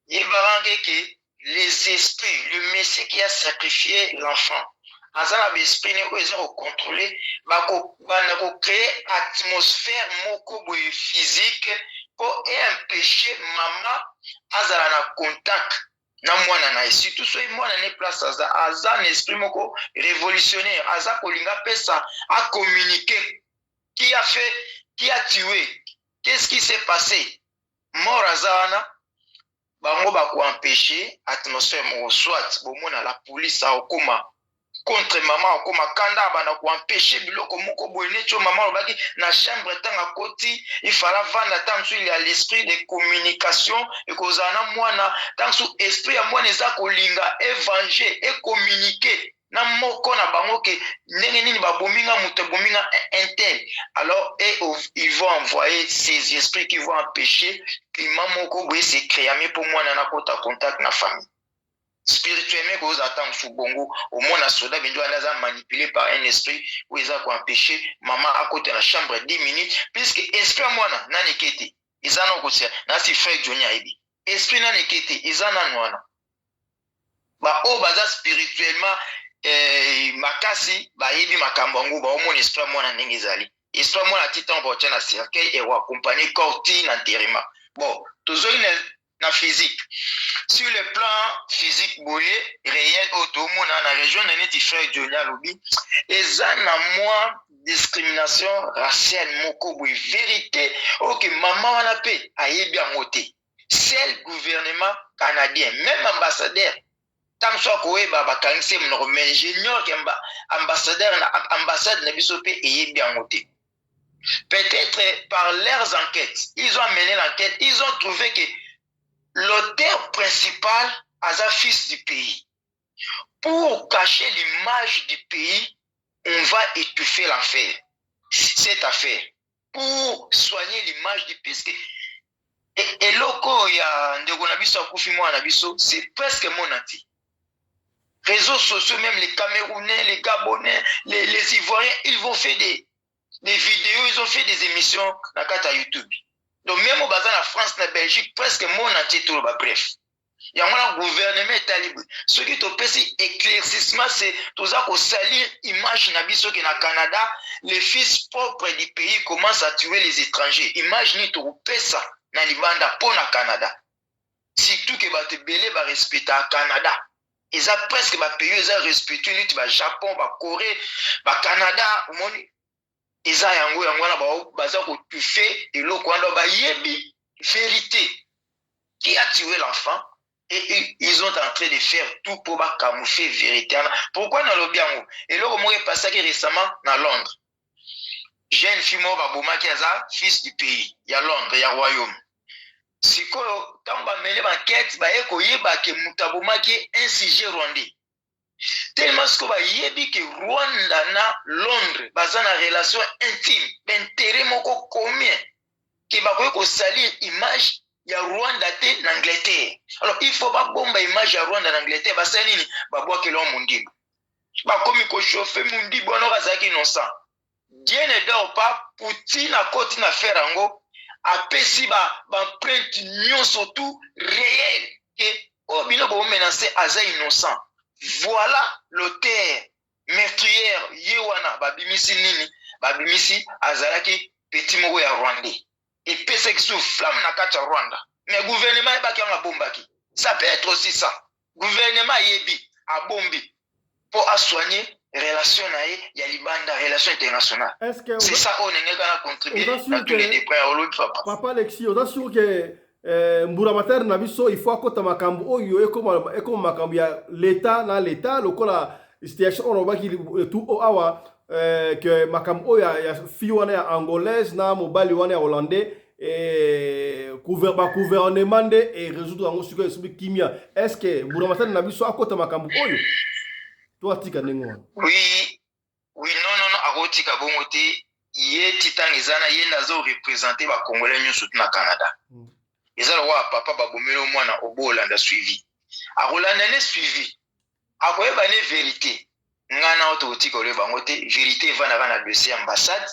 yebaka ke les esprits, le messie qui a sacrifié l'enfant aza na baesprit ne oyo eza kocontrôle, bakobanda kocréer atmosphère moko boye physique mpo eempêche mama azala na contact na mwana na ye, surtout soki mwana ne place aza, aza na esprit moko révolutionnaire, aza kolinga apesa acommunique qui a fait, qui a tué, qu'est-ce qui s'est passé. Mort aza wana, bango bakoempêche atmosphère moko, soit bomona la police akokoma contre mama, akoma kanda, abanda koempêche biloko moko boye neti oyo mama alobaki na chambre. Ntango akoti, ifala vanda ntango mosusu il y a l'esprit de communication ekozala na mwana. Ntango mosusu esprit ya mwana eza kolinga evenger, ecommunique na moko na bango ke ndenge nini babominga moto, abominga un tel. Alors, et ils vont envoyer ces esprits qui vont empêcher climat moko boye se créer mpo mwana nakota contact na famille. Spirituellement, kozala ata mosusu bongo, omona soda bendo wana aza manipulé par un esprit oyo eza koempêche mama akota na chambre 10 minutes, puisque esprit ya mwana nani eke te, eza na kotia nasi. Frère Johnny ayebi esprit nani eke te, eza nanu wana. Baoyo baza spirituellement makasi bayebi makambo yango, baomona esprit ya mwana ndenge ezali. Esprit ya mwana ti ntango baotya na cercueil, ekoaccompagne corps ti na enterrement. Bon, tozongi na physique. Sur le plan physique boye réel oyo tomona na région na neti frère Johnny alobi, eza na mwa discrimination raciale moko boye, vérité oyo ke mama wana mpe ayebi yango te. Seul gouvernement canadien, même ambassadeur, ntango so akoyeba bakangisi ye monoko, mais j'ignore ke ambassadeur na ambassade na biso mpe eyebi yango te. Peut-être par leurs enquêtes, ils ont amené l'enquête, ils ont trouvé que l'auteur principal aza fils du pays. Pour cacher l'image du pays, on va étouffer l'affaire, cette affaire, pour soigner l'image du pays, puisque eloko ya ndeko na biso akufi, mwana na biso, c'est presque monde entier, réseaux sociaux, même les Camerounais, les Gabonais, les Ivoiriens, ils vont faire des vidéos, ils ont fait des émissions na kati ya YouTube. Donc même oyo baza na France, na Belgique, presque monde entier toloba. Bref, yango wana gouvernement etali boye: soki topesi éclaircissement, c'est toza kosalir image na biso ke na Canada, le fils propre du pays commence à tuer les étrangers. Image nini tokopesa na libanda mpo na Canada? Surtout ke bato ebele barespectaka Canada, eza presque bapays eza respectueux neti bajapon, bacorée, bacanada. Omoni, eza yango, yango wana baza kotufe eloko wana. Bayebi vérité qui a tué l'enfant et ils sont en train de faire tout pour bacamoufler vérité wana. Pourquoi nalobi yango? Eloko moko epasaki récemment na Londres, jeune fille moko babomaki, aza fils du pays ya Londres, ya royaume. Sikoyo ntango bamele baenquête, baye koyeba ke moto abomaki un sujet rwandais. Tellement sikoyo bayebi ke Rwanda na Londres baza na relation intime, baintérêt moko commun, ke bakoki kosalir image ya Rwanda te na Angleterre. Alors il faut babomba image ya Rwanda na Angleterre. Basali nini? Babwakela mondimbo. Bakomi kochauffe mundibu wana oyo azalaki innocent. Dieu ne dort pas, Poutine akoti na affaire yango, apesi ba empreinte nyonso tout réel ke oyo bino bo menacer aza innocent. Voilà l'auteur meurtrière ye wana. Babimisi nini? Babimisi azalaki petit moko ya rwandais. Epesaki su flamme na kati ya Rwanda, mais gouvernement ayebaki yango, abombaki. Ça peut être aussi ça, gouvernement ayebi, abombi mpo asoigne relation na ye ya libanda, relation internationale. C'est ça oyo ndenge kaka na contribue na tous les départ olobi, papa. Papa Alexis, oza sûr ke mburamatari na biso, il faut akota makambo oyo ekoma makambo ya leta na leta, lokola situation oyo olobaki tu awa ke makambo oyo ya fille wana ya angolaise na mobali wana ya hollandais, bagouvernement nde erésoudre yango sikoyo, esobi kimia? Est ce que mburamatari na biso akota makambo oyo to atika ndenge wana? Oui, non, akotika bongo te. Ye ti ntango eza na ye nde azoreprésente bacongolais nyonso tu na Canada. Eza lokola papa babomeli mwana, obo olanda suivi, akolanda ne suivi, akoyeba ne vérité. Ngai na oyo tokotika oloyeba yango te. Vérité evandaka na dossier ambassade,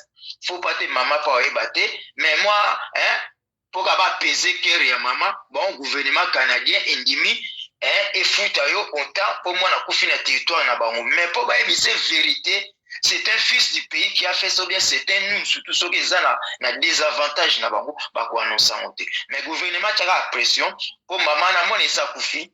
faut pas te mama mpo akoyeba te. Mais moi, hein, mpo ka bapese cœur ya mama bon, gouvernement canadien endimi, hein, efuta yo autant mpo mwana akufi na territoire na bango. Mais mpo bayebise vérité, c'est un fils du pays qui a fait ça, bien c'est un nous, surtout soki eza na désavantage na bango, bakoannonce yango te. Mais gouvernement tiaka pression mpo mama na mwana esi akufi,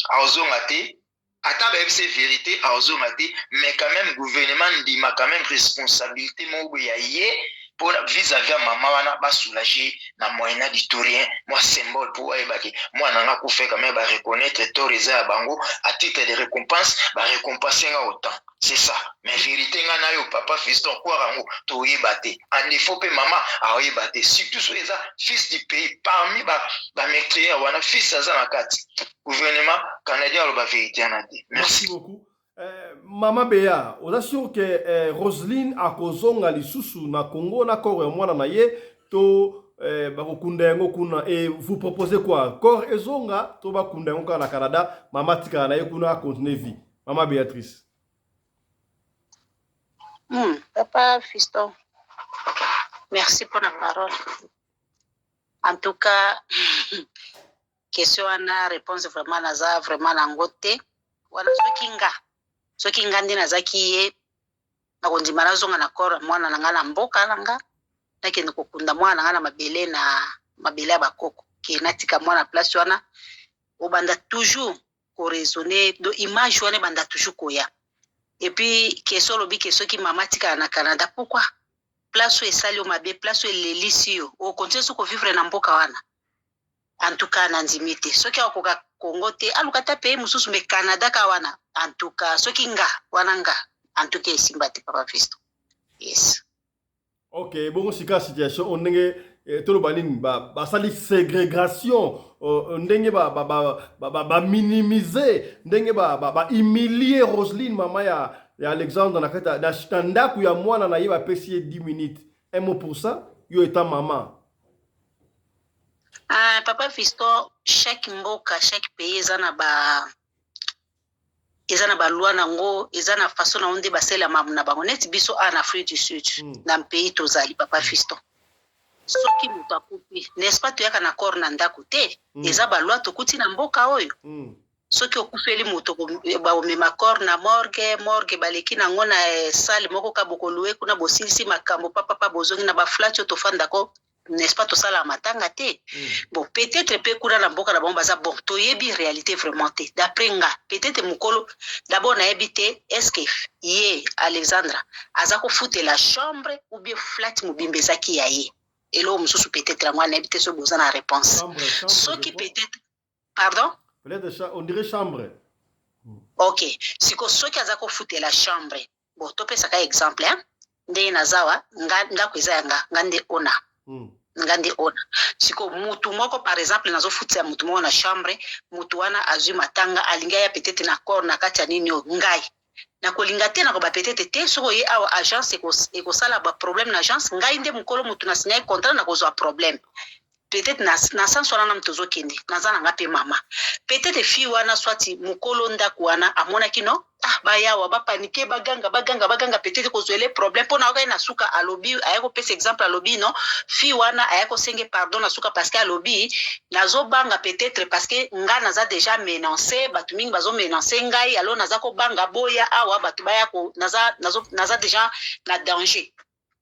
azonga te. Ata bayebisi vérité, azonga te. Mais quand même gouvernement ndima quand même responsabilité moko boye ya ye mpona vis-à-vis ya mama wana, basoulage na moyen du tout rien, mwa symbole mpo bayebaki mwana nga akufa, quand même bareconnaître tort eza ya bango, à titre de récompense barécompense nga autant. C'est ça. Mais vérité, nga na yo, papa Fiston, kwara yango toyeba te. En défaut mpe mama aoyeba te, surtout soki eza fils du pays parmi bameurtrière wana, fils aza na kati, gouvernement canadien aloba vérité wana te. Merci beaucoup. Mama Beya, oza sûr ke Roseline akozonga lisusu na Congo na corps ya mwana na ye to bakokunda yango kuna? Et vous proposez quoi? Corps ezonga to bakunda yango kaka na Canada, mama tikala na ye kuna, acontinue vie? Mama Béatrice. Papa Fiston, merci pour la parole. En tout cas, question wana, réponse vraiment naza vraiment nango te wana. Soki nga nde nazaki ye, nakondima nazonga na corps ya mwana na nga na mboka na nga, nakende kokunda mwana na nga na mabele, na mabele ya bakoko, ke natika mwana place wana. Obanda toujours koraisonner do image wana ebanda toujours koya. Et puis question olobi ke soki mama atikala na Canada, pourquoi? Place oyo esali yo mabe, place oyo elelisi yo, okontinue so kovivre na mboka wana? En tout cas nandimi te. Soki akoka Congo te, aluka ta pays mosusu, mais Canada ka wana, en tout cas soki nga wana, nga en tout cas esimba te, papa Fisto. Yes. Ok, bongo sika situation oyo ndenge toloba nini? Basali ségrégation, ndenge baminimize, ndenge bahumilie Roseline, mama ya Alexandre, na kati na ndako ya mwana na ye, bapesi ye 10 minutes. Un mot pour ça, yo eta mama. Ah, papa Fiston, chaque mboka, chaque pays eza na baloi nango, eza na façon nango nde basalela mamu na bango. Neti biso awa na Afrique du Sud, na pays tozali, papa Fiston, soki moto akufi, n'est-ce pas, toyaka na corps na ndako te. Eza baloi tokuti na mboka oyo. Soki okufeli moto, baomema corps na morgue. Morgue baleki nango na salle moko ka bokolue kuna, bosilisi makambo papapa, bozongi na baflat oyo tofandako, n'est-ce pas, tosalaka matanga te. Bon, peut-être mpe kuna na mboka na bango baza, bon, toyebi réalité vraiment te. D'après nga, peut-être mokolo d'abord nayebi te, est ce que ye Alexandra aza kofutela chambre ou bien flat mobimba ezaki ya ye? Eloko mosusu peut-être yango wana nayebi te soki boza na réponse. Chambre, soki peut-être, pardon. Peut-être on dirait chambre. Ok, siko soki aza kofutela chambre, bon, topesaka exemple, hein? Ndenge naza wa nga, ndako eza ya nga, nga nde ona nga nde ona. Siko mutu moko, par exemple, nazofutisa mutu moko na chambre, mutu wana azwi matanga, alingi aya peut-être na corps na kati ya nini oyo, ngai nakolinga te. Nakoba peut-être te soki oye awa, agence ekosala baproblème na agence. Ngai nde mokolo mutu na signai contrat, nakozwa problème. Peut-être na, na sens wana nanu tozokende, naza na nga mpe mama. Peut-être fille wana soit mokolo ndako wana amonaki no, ah, bayawa bapanike, baganga baganga baganga, peut-être kozwele problème mpo na ye. Na suka alobi, aya kopesa exemple, alobi no, fille wana aya kosenge pardon na suka parce que alobi: nazobanga peut-être parce que nga naza déjà menacé, bato mingi bazomenacer ngai, alors naza kobanga boya awa bato baya ko, naza, nazo, naza déjà na danger.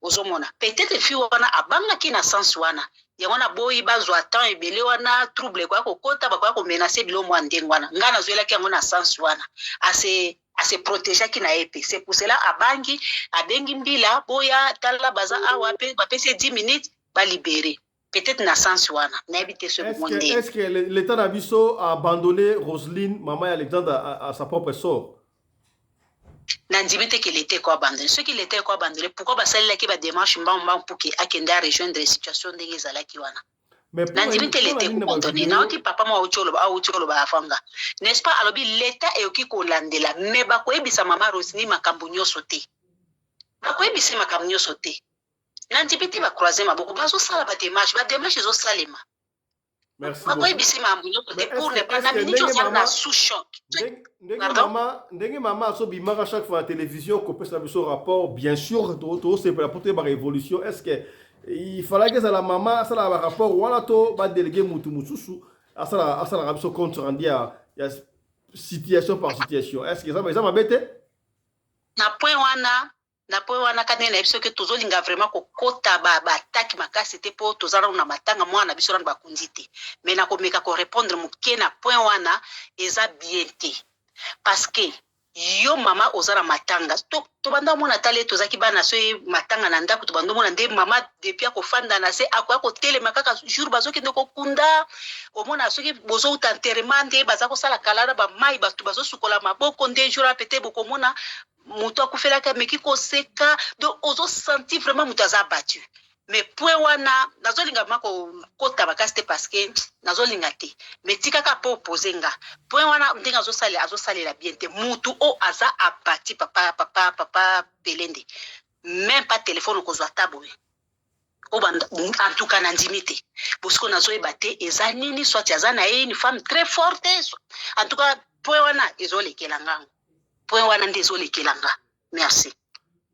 Ozomona, peut-être fille wana abangaki na sens wana, yango na boyi bazwa temps ebele wana, trouble ekoya kokota, bakoya komenacer, bilo mwa ndenge wana. Ngai nazwelaki yango na sens wana, ase protégeaki na ye mpe. C'est pour cela abangi, abengi mbila: boya, tala, baza awa. Mpe bapesi ye 10 minutes, balibérer. Peut-être na sens wana, nayebi te soki mo ndenge. Est-ce que l'État na biso a abandonné Roselyne, maman Alexandre, à sa propre sort? Nandimi te ke l'État ekoabandonner. Soki l'État ekoabandonner, pourquoi basalelaki badémarche mbangu mbangu pour ke akende arejoindre situation ndenge ezalaki wana? Nandimi te l'État ekoabandonner. Nayoki papa mo auti oloba, auti oloba afanga, n'est-ce pas? Alobi l'État eyoki kolandela, mais bakoyebisa mama Rosini makambo nyonso te, bakoyebisa makambo nyonso te. Nandimi te bacroiser maboko. Bazosala badémarche, badémarche ezosalema, bakoyebisi makambo nyonso te pour ne pas na miniti ozali na sous choc. Ndenge mama azobimaka chaque fois na télévision kopesa biso rapport, bien sûr tosepela po toyeba révolution. Est ce que il fallaki ezala mama asalaka barapport wana to badéléguer mutu mosusu asalaka biso compte rendu ya situation par situation? Est ce que eza mabe te? Na point wana kaka ndenge nayebi, soki tozolinga vraiment kokota bataki makasi te, mpo toza nanu na matanga, mwana na biso nanu bakundi te. Mais nakomeka korépondre moke na point wana. Eza bien te, parce que yo mama oza na matanga, tobanda omona, tala ye, tozalaki bana, so ye matanga na ndako, tobanda omona nde mama depuis akofanda na se, akoya kotelema kaka jour bazokende kokunda. Omona soki bozouta enterrement, nde baza kosala kala na bamai, bato bazosukola maboko, nde jour wana pete bokomona moto akufelaki ameki koseka. Donc ozosentir vraiment moto aza abattu. Mais point wana nazolinga ma kokota makasi te, parce que nazolinga te. Mais tikaka mpo opose nga point wana, ndenge azosalela, azosalela bien te. Mutu oyo aza abati, papa, papa, papa Pelende, même pas telefone okozwa ata boye. En tout cas nandimi te. Bosiko nazoyeba te eza nini, soit aza na ye une femme très forte. En tout cas point wana ezolekela ngango, point wana nde ezolekela nga. Merci.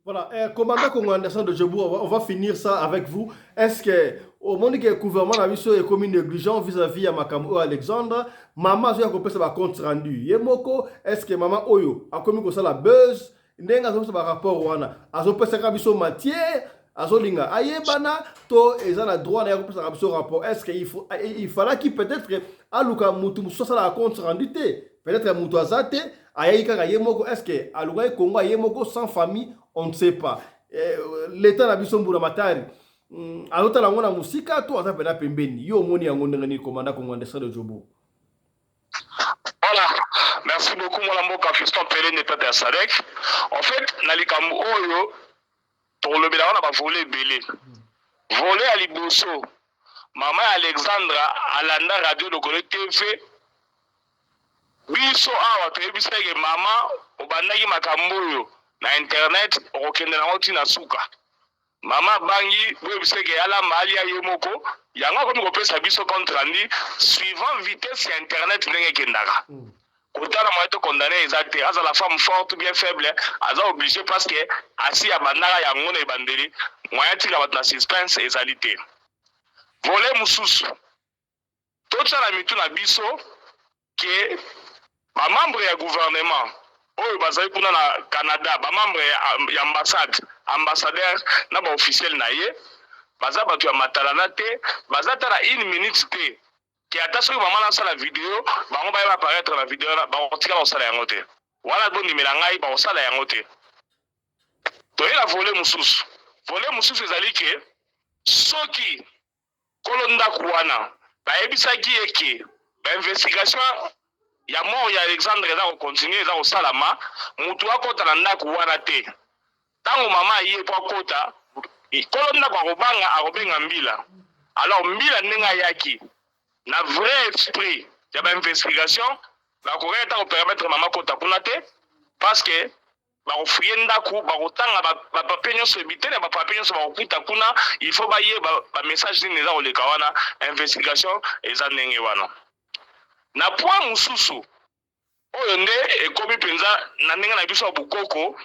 Voilà, commandant Congo Anderson de Djebour, on va finir ça avec vous. Est-ce que au monde que le gouvernement a vu est commis négligent vis-à-vis ya makambo Alexandre, maman azo kopesa ba compte rendu? Ye moko, est-ce que maman oyo akomi kosala buzz, ndenge azopesa ba rapport wana, azopesaka biso matière, azolinga ayebana to eza na droit na ye kopesaka biso rapport? Est-ce que il fallaki peut-être aluka mutu mosusu asalaka compte rendu te? Peut-être mutu aza te, ayaki kaka ye moko. Est-ce que alukaki Kongo ye moko sans famille? On ne sait pas. L'État na biso, mbula matari azotala yango na mosika to aza mpena pembeni? Yo omoni yango ndenge nini, commandant Kongo Anderson de Jobo? Voilà, merci beaucoup mwana mboka Fiston Pelende, tata ya Sadek. En fait, na likambo oyo tolobelaka na bavolets ebele. Volet ya liboso, mama ya Alexandra alanda Radio Lokolo TV. Biso awa toyebisaki mama: obandaki makambo oyo na internet, okokende nango ntina suka. Mama abangi, boyebisaki alamba alia ye moko. Yango akomi kopesa biso compte rendu suivant vitesse ya internet ndenge ekendaka. Kotala moyen tocondamner eza te. Azala femme forte ou bien faible, aza obligé, parce que asi abandaka yango na ebandeli. Moyen tika bato na suspense ezali te. Volet mosusu, totya na mitu na biso ke bamembre ya gouvernement oyo bazali kuna na Canada, bamembre ya ambassade, ambassadeur na baofficiel na ye, baza bato ya matalana te, baza ta na une minute te ke ata soki mama nasala video, bango baye baapparaître na video wana, bakotikala kosala yango te. Wana bondimela ngai, bakosala yango te. Toyela volet mosusu. Volet mosusu ezali ke soki kolo ndako wana bayebisaki ye ke bainvestigation ya mort ya Alexandre eza kocontinuer, eza kosalama, mutu akɔta na ndako wana te. Ntango mama aye po akɔta, kolo ndako akobanga, akobenga mbila. Alors mbila ndenge ayaki na vrai esprit ya bainvestigation, bakokaki ata kopermettre mama kota kuna te, parce que Bakofouiller ndako, bakotanga bapapier nyonso, ebitene ya bapapier nyonso bakokuta kuna. Il faut bayeba bamessage nini eza koleka wana. Investigation eza ndenge wana. Na point mosusu oyo nde ekomi mpenza na ndenge na biso ya bokoko,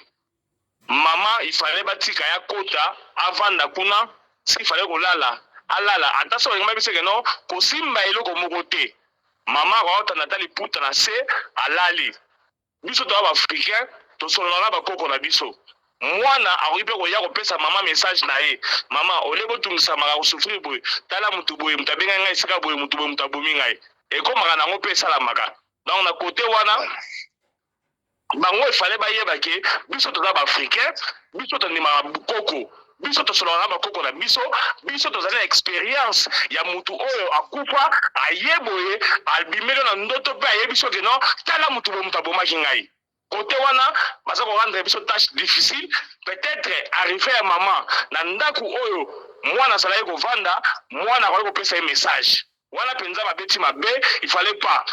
mama ifale batika ya kota avanda kuna. Si fale kolala, alala. Ata so balingi babisa ke no kosimba eloko moko te, mama akotanda ata liputa na se, alali. Biso toza baafricain, tosolola na bakoko na biso. Mwana akoki mpe koya kopesa mama message na ye: "Mama, olie botungisamaka, kosouffrir boye, tala motu boye, moto abengai ngai esika boye, motu boye, moto abomi ngai." Ekomaka nango mpe esalamaka. Donc na kote wana, bango efale bayeba ke biso toza baafricain, biso tondimaka bokoko, biso tosololaka na bakoko na biso. Biso tozali na expérience ya mutu oyo akufa, aye boye, abimeli na ndoto mpe ayebi soki non, tala mutu boye, moto abomaki ngai. Kote wana baza korendre biso tâche difficile. Peut-être arrivé ya mama na ndako oyo mwana azalaki kovanda, mwana akoki kopesa ye message wana. Mpenza babeti mabe, il fallait pas.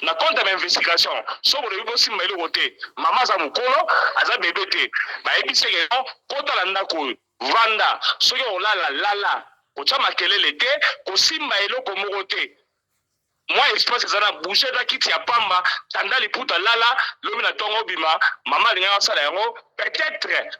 Na compte ya bainvestigation, so bolobi bosimba eloko te, mama aza mokolo, aza bebe te. Bayebi seke non, kota na ndako oyo, vanda, soki olala, lala, kotya makelele te, kosimba eloko moko te. Mwa espace eza na bouge, eza kiti ya pamba, tanda liputa, lala. Lobi na ntongo obima. Mama alingaka asala yango, peut-être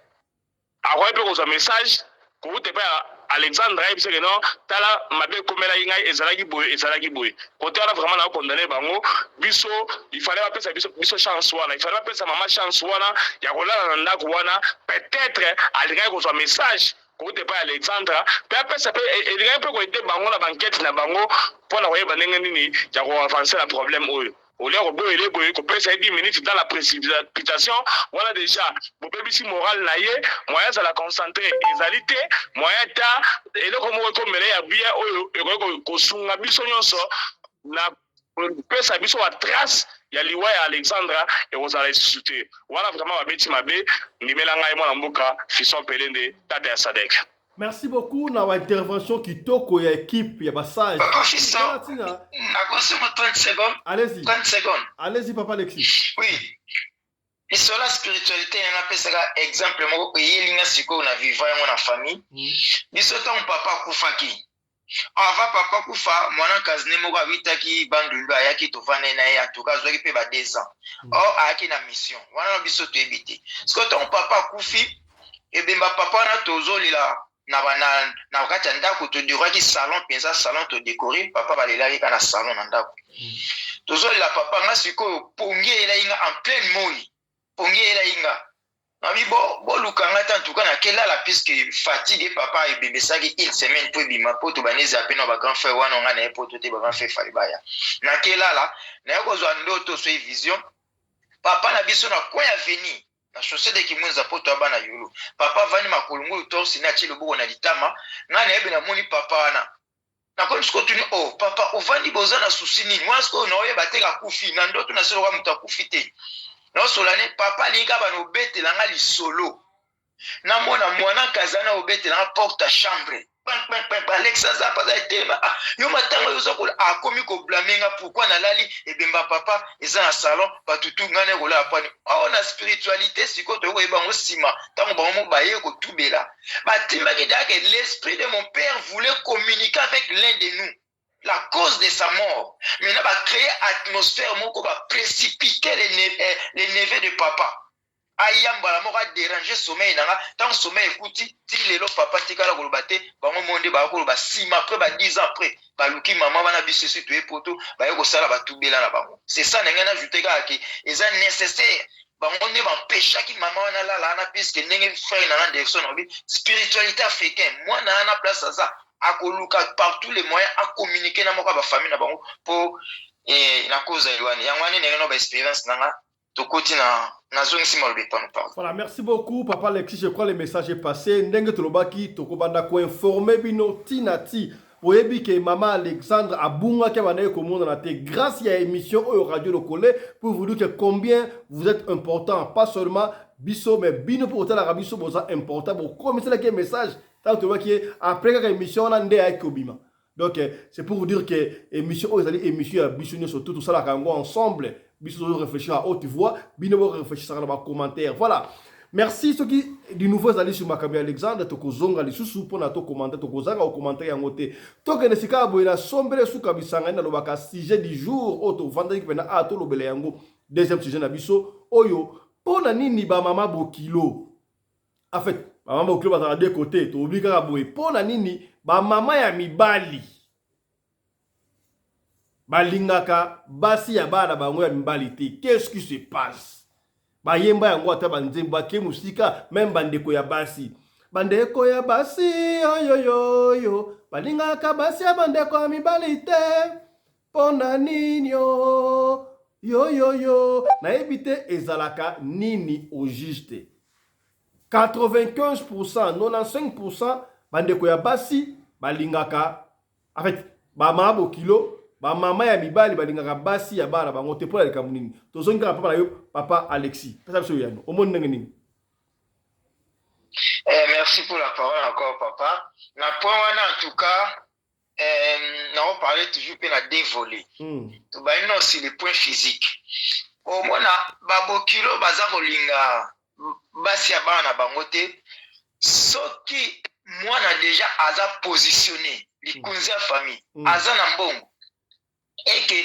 akoki mpe kozwa message kouta epai ya Alexandre, ayebisa ke non, tala mabe ekomelaki ngai, ezalaki boye, ezalaki boye. Kote wana vraiment nakondamner bango. Biso il fallait bapesa biso chance wana, il fallait bapesa mama chance wana ya kolala na ndako wana. Peut-être alingaki kozwa message kouta epai ya Alexandre mpe apesa, mpe elingaki mpe koaider bango na baenquête na bango mpona koyeba ndenge nini ya koavancer na problème oyo. Olia koboyele boye, kopesa ye 10 minutes dans la précipitation wana, déjà bobebisi moral na ye. Moyen azala concentré ezali te, moyen ta eloko moko ekomela ya bien oyo ekoki kosunga biso nyonso na kopesa biso batrace ya liwa ya Alexandra ekozala lisusu te. Wana vraiment babeti mabe. Ndimela ngai, mwana mboka Fiston Pelende, tata ya Sadek. Merci beaucoup na intervention kitoko ya équipe ya basage. Papa Fiston, nakosoma 30 secondes. Allez-y. 30 secondes. Allez-y, papa Alexis. Oui. Lisolo ya spiritualité, nanga napesaka exemple moko eyelinga sikoyo na vivre yango na famille. Biso ntango papa akufaki, avant papa kufa, mwana cousin moko awitaki Bandundu, ayaki, tovandai na ye. En tout cas azwaki mpe ba 2 ans. Or ayaki na mission wana na biso toyebi te. Sikoyo ntango papa akufi, ebemba papa wana tozolela na kati ya ndako, todécoraki salon mpenza, salon todécorer. Papa balelaki kaka na salon na ndako. Tozolela papa. Nga sikoyo pongi eyelai nga en pleine moi, pongi eyelai nga, nabi bo boluka nga te. En tout cas nakelala puisque fatigue. Papa ebebesaki une semaine mpo ebima po tobandi ezala mpe na bagrand frère wana nga na ye poto te, bagrand frère fale baya. Nakelala, naye kozwa ndoto, so vision, papa na biso na coin ya avenue na chaussée de Kimwenza, poto ya bana yolo. Papa avandi makolo ngulu, torse ne, atie loboko na litama. Ngai nayebi, namoni papa wana. Nakomi sikoyo tuni: "O oh, papa, ovandi, boza na susi nini?" Wana sikoyo naoyeba te akufi na ndoto na soloka moto akufi te. Naosola ne papa, alingi kaka bana obetela nga lisolo. Namona mwana kaza na obetela nga porte ya chambre, Alex aza mpa etelema. Ah, yo matanga oyo oza kola, akomi koblâmer nga pourquoi nalali ebemba papa eza na salon, bato tu ngai na kolala pwani awa. Na spiritualité sikoyo toyei koyeba yango nsima, ntango bango mo baye kotubela, batimbaki dayake l'esprit de mon père voulait communiquer avec l'un de nous la cause de sa mort. Maintenant bacréer atmosphère moko, baprécipiter les neveux de papa, ayambala moko adéranger sommeil na nga. Ntango sommeil ekuti, ti lelo papa tikala koloba te. Bango mo nde baya koloba nsima, après ba 10 ans après, baluki mama wana. Biso esi toye poto, baye kosala batubela na bango. C'est ça ndenge naajouter kaka ke eza nécessaire. Bango nde bampeshaki mama wana lala wana, puisque ndenge frère na nga Anderson alobi, spiritualité africain, mwana wana place aza akoluka par tous les moyens acommuniquer na moko ya bafamille na bango mpo na cause ya wana. Yango wana ndenge na baexpérience na nga tokoti na nazongisi maloba epano, pardon. Voilà, merci beaucoup papa Alexis, je crois le message est passé. Ndenge tolobaki, tokobanda koinformer bino ntina ti oyebi ke mama Alexandre abungaki, abandaki komonana te. Grâce ya émission oyo Radio Lokole, pour vous dire que combien vous êtes important, pas seulement biso mais bino mpo kotalaka biso, boza important. Bokomiselaki message ntango tolobaki ye après kaka émission wana nde ayaki kobima. Donc c'est pour vous dire que émission oyo ezali émission ya biso nyonso, tu tosalaka yango ensemble. Biso tozo réfléchir à haute voix, bino bo réfléchissaka na ba commentaire. Voilà. Merci soki du nouveau ezali sur makambo ya Alexandre tokozonga lisusu mpona tokomante tokozanga kokomante yango te. Tokende sika boye na sombele suka bisanga nalobaka sujet du jour oyo tovandaki mpena a tolobela yango deuxième sujet na biso oyo mpo na nini bamama bokilo. En fait, bamama bokilo bazalaka deux côtés, tolobi kaka boye mpo na nini bamama ya mibali balingaka basi ya bana bango ya mibali te. Qu'est-ce qui se passe? Bayemba yango ata banzembo bake mosika, meme bandeko ya basi, bandeko ya basi oyoyoyo balingaka basi ya bandeko ya mibali te mpo na nini? O yoyoyo nayebi te ezalaka nini au juste. 95%, 95% bandeko ya basi balingaka, en fait bamama bokilo, bamama ya mibali balingaka basi ya bana bango te. Mpo na likambo nini? Tozongi kaka papa na yo, papa Alexis, pesa biso yano, omoni ndenge nini? Eh, merci pour la parole encore, papa. Na point wana, en tout cas, eh, na parler toujours pe na deux volets. Tobandi na aussi le point physique. Omona babokilo baza kolinga basi ya bana na bango te soki mwana deja aza positionné likunzi ya famille, aza na mbongo eke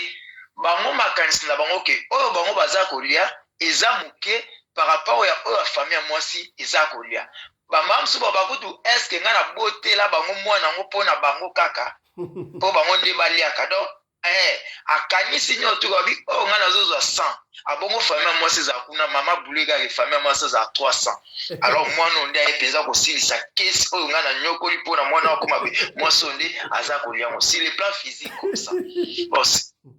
bango makanisi na bango ke oyo bango baza kolia eza moke par rapport ya oyo ya famille ya mwasi eza kolia. Bamama mosusu ba bakutu eske ngai nabotela bango mwana yango mpo na bango kaka mpo bango nde baliaka. Donc akanisi nyonso tuka babi oyo ngai nazozwa 100 abongo famille ya mwasi ezala kuna mama bule kaka famille ya mwasi ezala 300. Alors mwana oyo nde aye mpenza kosilisa kesi oyo ngai nanyokoli mpo na mwana akoma boye, mwasi oyo nde aza kolia yango sur le plan physique comme ça. Bon,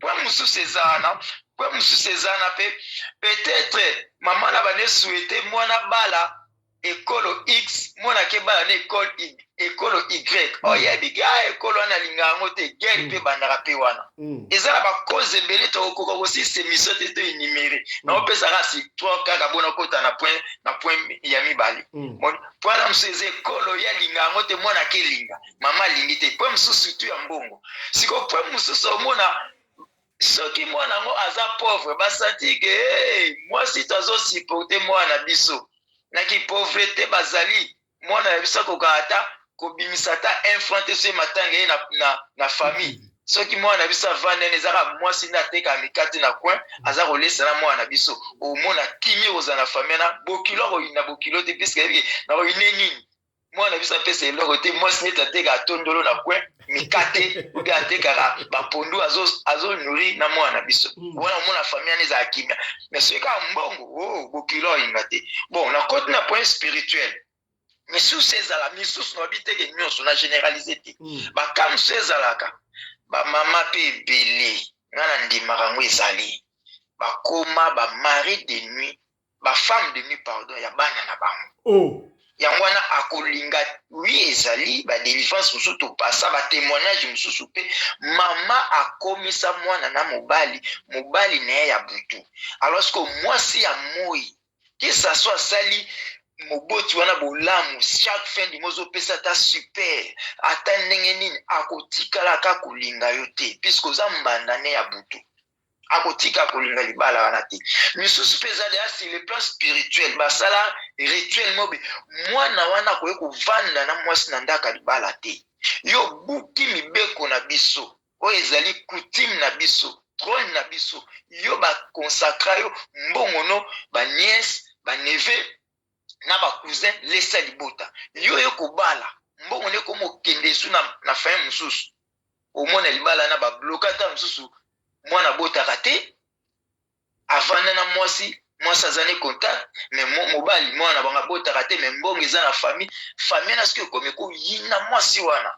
point mosusu eza wana, point mosusu eza wana mpe peut-être mama na bande souhaite mwana bala ekolo X, mwana ke bala na ekole Y, ekolo Y oyebi ke a ekolo wana alinga yango te, guerre mpe ebandaka mpe wana. Eza na bacause ebele, tokokoka kosilisa émission te to énumérer. Naopesaka si trois kaka bona kota na point ya mibale. Point na mosusu eza ekolo ye alinga yango te, mwana ake elinga mama alingi te. Point mosusu surtout ya mbongo. Siko point mosusu omona soki mwana yango aza pauvre, basanti ke hey, mwasi to azosupporte mwana na biso na kipauvreté, bazali mwana na biso akoka ata kobimisa ata un franc te soki matanga ye na famille. Soki mwana na biso avandani, ezaka mwasi nde atekaka mikate na coin, aza kolesa na mwana na biso. Omona kimi ekozala na famille wana, bokilo akoyina bokilo te puisque ayebi na koyine nini, mwana na biso apesa eloko te, mwasi neti atekaka tondolo na coin, mikate obi atekaka bapondu, azonourrir na mwana na biso. Wana omona famille wana ezala kimia. Mais soki kaka mbongo, oh, bokilo aoyinga te. Bon, nakoti na point spirituel. Misusu ezala misusu na babi teke nyonso na généralise te. Baka mosusu ezalaka bamama mpe ebele nga na ndimaka yango, ezali bakoma bamari de nuit, bafemme de nuit, pardon, ya bana na bango. Yango wana akolinga wi ezali badélivrance mosusu, topasa batémoignage mosusu mpe mama akomisa mwana na mobali, mobali na ye ya butu. Alors que mwasi ya moi que ça soit asali moboti wana bolamu, chaque fin du mois ozopesa ata super ata ndenge nini, akotikalaka kolinga yo te puisque oza mbanda ne ya butu, akotika kolinga libala wana te. Misusu mpe eza deya sur le plan spirituel, basala rituel mobe mwana wana akoki kovanda na mwasi na ndako ya libala te. Yo buki mibeko na biso oyo ezali coutume na biso, trône na biso, yo baconsacra yo mbongo no banièce, baneveu na bacousin, lesa libota. Yo yo kobala mbongo nde komo okende esu na famille mosusu, omona libala na babloka ata mosusu mwana abotaka te, avanda na mwasi, mwasi aza ne contact mais mobali mwana na bango abotaka te, mais mbongo eza na famille. Famille na soki ekomi koyina mwasi wana,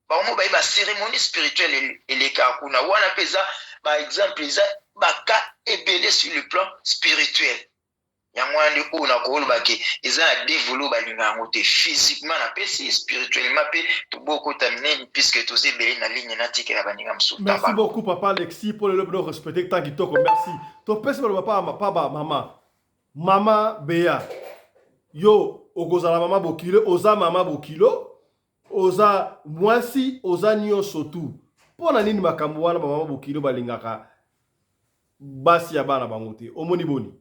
bango baye bacérémonie spirituelle elekaka kuna. Wana mpe eza baexemple, eza baka ebele sur le plan spirituel. Yango wana nde oyo nakoloba ke eza na deux volets, balinga yango te. Physiquement napesi, spirituellement mpe tobokota minene puisque toza ebele na ligne, natikela baninga mosusu. Merci beaucoup, papa Alexis, mpo lelo bino respecte temps kitoko. Merci. Topesi baloba pa ba mama, mama Beya, yo okozala mama bokilo, oza mama bokilo, oza mwasi, oza nyonso tu. Mpo na nini makambo wana bamama bokilo balingaka? basi ya bana bango te. Omoni boni?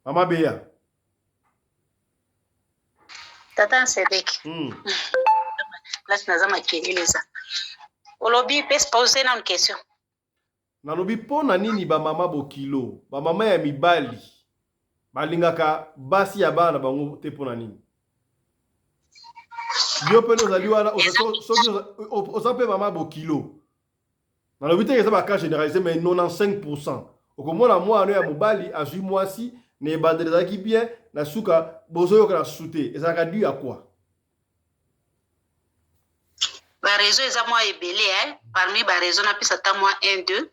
Mama Beya. Tata Nsedeki. Place naza makelele eza. Olobi pe pose nanu question. Nalobi mpo na nini ba mama bokilo, ba mama ya mibali balingaka basi ya bana na bango te mpo na nini? Yo mpe ozali wana soki oza mpe mama bokilo, nalobi te eza ba cas généralisé, mais 95% okomona mwana ya mobali azwi mwasi na ebandeli ezalaki bien, na suka bozoyokana susu te. Ezalaka dû à quoi? Ba raison eza mwa ebele, eh? Parmi ba raison napesa ata mwa 1 2.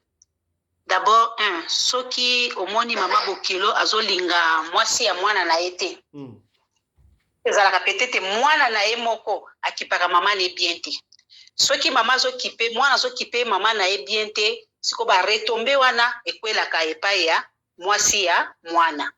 D'abord 1, soki omoni mama bokilo azolinga mwasi ya mwana na ye te, ezalaka peut-être mwana na ye moko akipaka mama na ye bien te. Soki mama azokipe mwana, azokipe mama na ye bien te, siko ba retombées wana ekwelaka epai ya mwasi ya mwana.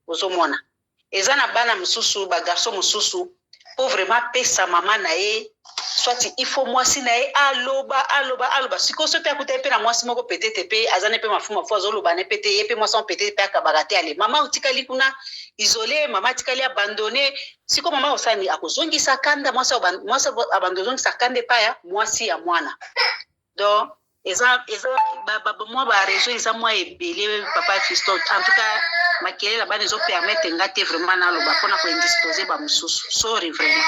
Ozomona eza na bana mosusu, ba garçon mosusu, mpo vraiment apesa mama na ye, soit il faut mwasi na ye aloba, aloba, aloba. Sikoyo so mpe akuta ye mpe na mwasi moko, peut-être mpe aza ne mpe mafu mafu, azoloba ne mpe te. Ye mpe mwasi moko peut-être mpe akabaka te. Ale, mama otikali kuna isolé, mama atikali abandonné. Sikoyo mama osani akozongisa kanda, mwasi abanda ozongisa kanda epai ya mwasi ya mwana. Donc eza mwa ba raison eza mwa ebele, papa Fiston. En tout cas, makelele na bana ezopermettre nga te vraiment naloba mpona koindisposer bamosusu. Sorry vraiment.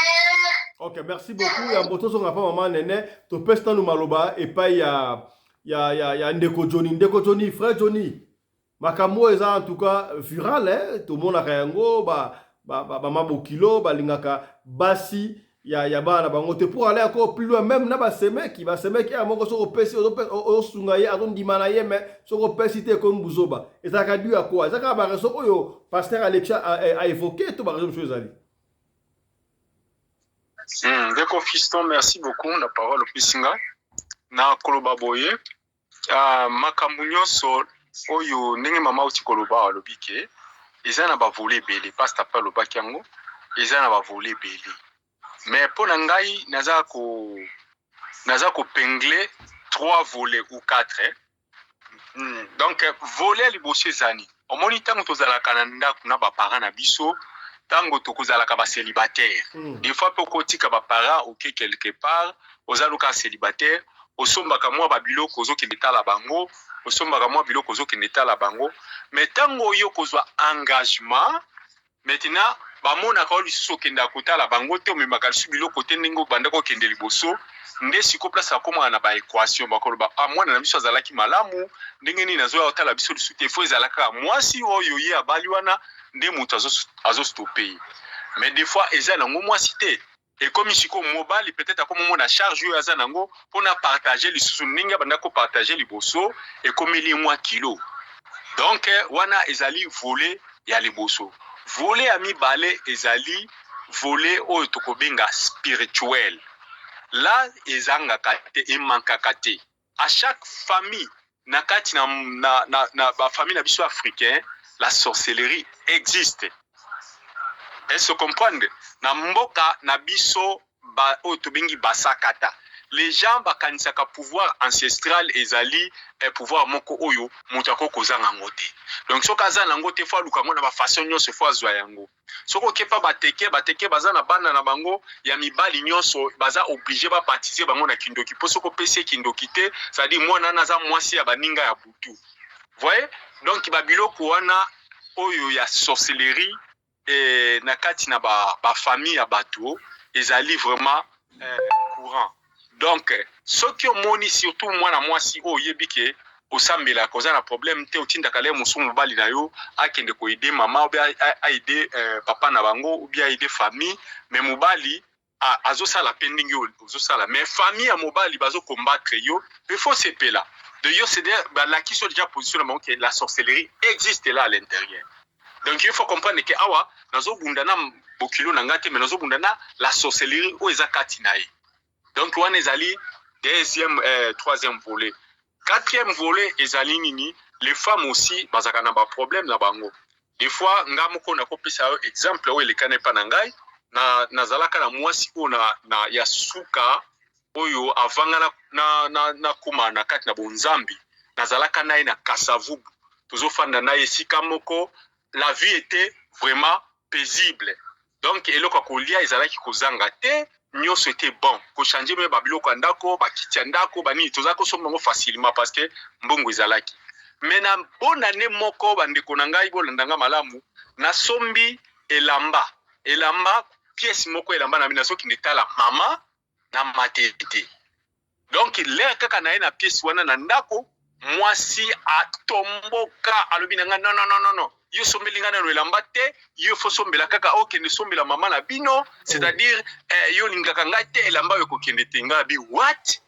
Ok, merci beaucoup. Yambo tozonga mpa mama Nene, topesi nanu maloba epai ya ndeko Joni, ndeko Joni, frère Joni. Makambo oyo eza en tout cas viral, eh? Tomonaka yango, bamama bokilo balingaka basi ya bana na bango te. Pour aller encore plus loin, même na basemeki, basemeki ya moko, soki opesi, osunga ye, azondima na ye, mais soki opesi te, ekomi buzoba. Ezalaka dû à quoi? Eza kaka ba raison oyo pasteur Alexia a évoqué to ba raison mosusu ezali? Ndeko Fiston, merci beaucoup na parole opesi nga. Na koloba boye, makambo nyonso oyo ndenge mama auti koloba, alobi ke eza na ba volets ebele. Pasteur mpe alobaki yango, eza na ba volets ebele. Mais mpo na ngai, naza kopingle trois volets ou quatre, eh? Donc volet ya liboso ezani, omoni ntango tozalaka na ndako na ba parent na biso, ntango tokozalaka ba célibataire, des fois mpe okotika ba parent, oke quelque part, oza luka célibataire, osombaka mwa babiloko, ozokende tala bango, osombaka mwa biloko, ozokende tala bango. Mais ntango oyo kozwa engagement, maintenant bamonaka oyo lisusu okendaka kotala bango te, omemaka lisusu biloko te ndenge obandaka okende liboso. Nde sikoyo place akomaka na ba équation, bakoloba: "Ah, mwana na biso azalaki malamu, ndenge nini azoya kotala biso lisusu te?" Fo ezala kaka mwasi oyo ye abali wana nde moto azostopper ye. Mais des fois eza nango mwasi te, ekomi sikoyo mobali. Peut-être akomomona charge oyo aza nango mpona partage lisusu ndenge abanda kopartager liboso, ekomeli mwa kilo. Donc wana ezali volet ya liboso. Volet ya mibale ezali volet oyo tokobenga spirituel. La ezangaka te, emankaka te à chaque famille. Na kati na ba famille na biso africain, la sorcellerie existe. Est-ce comprendre? Na mboka na biso ba oyo tobengi basakata, les gens bakanisaka pouvoir ancestral ezali pouvoir moko oyo moto akoki kozanga yango te. Donc soki aza nango te, fo aluka yango na ba façon nyonso, fo azwa yango. Soki okepa bateke, bateke baza na bana na bango ya mibali nyonso, baza obligé babaptiser bango na kindoki, mpo soki opesi ye kindoki te, c'est-à-dire mwana wana aza mwasi ya baninga ya butu. Voye, donc babiloko wana oyo ya sorcellerie na kati na ba famille ya bato ezali vraiment courant. Donc soki omoni surtout mwana mwasi oyo oyebi ke osambelaka, oza na problème te, otindaka le mosusu mobali na yo akende koaider mama, ou bien aider papa na bango, ou bien aider famille, mais mobali azosala mpe ndenge ozosala, mais famille ya mobali bazokombattre yo mpe, fo sepela de yo. C'est balakisi yo déjà position na bango ke la sorcellerie existe là à l'intérieur. Donc il faut comprendre ke awa nazobunda na bokilo na ngai te, mais nazobunda na la sorcellerie oyo eza kati na ye. Donc wana ezali deuxième, troisième volet. Quatrième volet ezali nini? Les femmes aussi bazalaka na ba problème na bango. Des fois nga moko nakopesa yo exemple oyo elekani epa na ngai. Nazalaka na mwasi oyo na ya suka. Oyo avant nga na, na, na, nakoma na kati na bonzambe, nazalaka na ye na Kasavubu, tozofanda na ye esika moko, la vie était vraiment paisible. Donc eloko ya kolia ezalaki kozanga te, nyonso était bon. Ko changer meme ba biloko ya ndako, ba kiti ya ndako, ba nini, tozalaki kosomba yango facilement parce que mbongo ezalaki. Mais na bonne annee moko, ba ndeko na ngai bolanda nga malamu, nasombi elamba, elamba pièce moko elamba na nazokende tala mama na matete. Donc l'heure kaka na ye na pièce wana na ndako, mwasi atomboka, alobi na nga non non non non, yo sombeli nga nano elamba te, yo fo sombela kaka okende sombela mama na bino, c'est-à-dire eh, yo olingaka ngai te, elamba oyo ekokende te. Ngai abi what,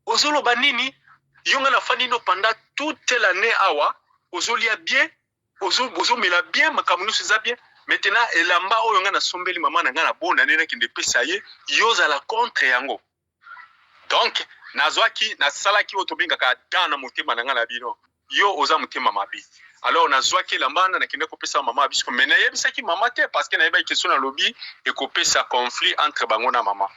ozoloba nini? Yo nga nafandi no pendant toute l'année awa, ozolia bien, ozomela bien, makambo nyonso eza bien. Maintenant elamba oyo ngai nasombeli mama na ngai na bona nde nakende pesa ye, yo ozala contre yango. Donc nazwaki, nasalaki oyo tobengaka dan na motema na ngai na bino, yo oza motema mabe. Alors nazwaki elamba wana, nakende kopesa mama ya biso, mais nayebisaki mama te parce que nayebaki question nalobi ekopesa conflit entre bango na mama.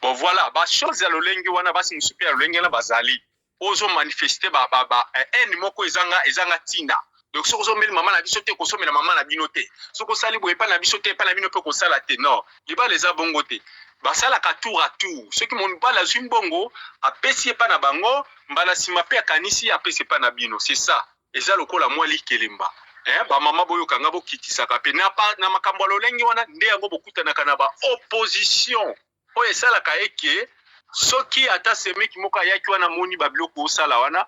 Bon voilà, ba choses ya lolenge wana, basi mosusu mpe ya lolenge wana bazali ozo manifester ba ba, ba eh, haine moko ezanga ezanga tina. Donc soki ozomeli mama na biso te, kosomela mama na bino te, soki osali boye epai na biso te, epai na bino mpe kosala te. Non, libala eza bongo te, basalaka tour à tour. Soki mobali azwi mbongo apesi epai na bango, mbala nsima mpe akanisi apesi epai na bino, c'est ça. Eza lokola mwa likelemba. Eh, ba mama boyoka nga, bokitisaka mpe na, na makambo ya lolenge wana nde yango bokutanaka na ba opposition oyo esalaka eke soki ata semeki moko ayaki wana amoni ba biloko osala wana,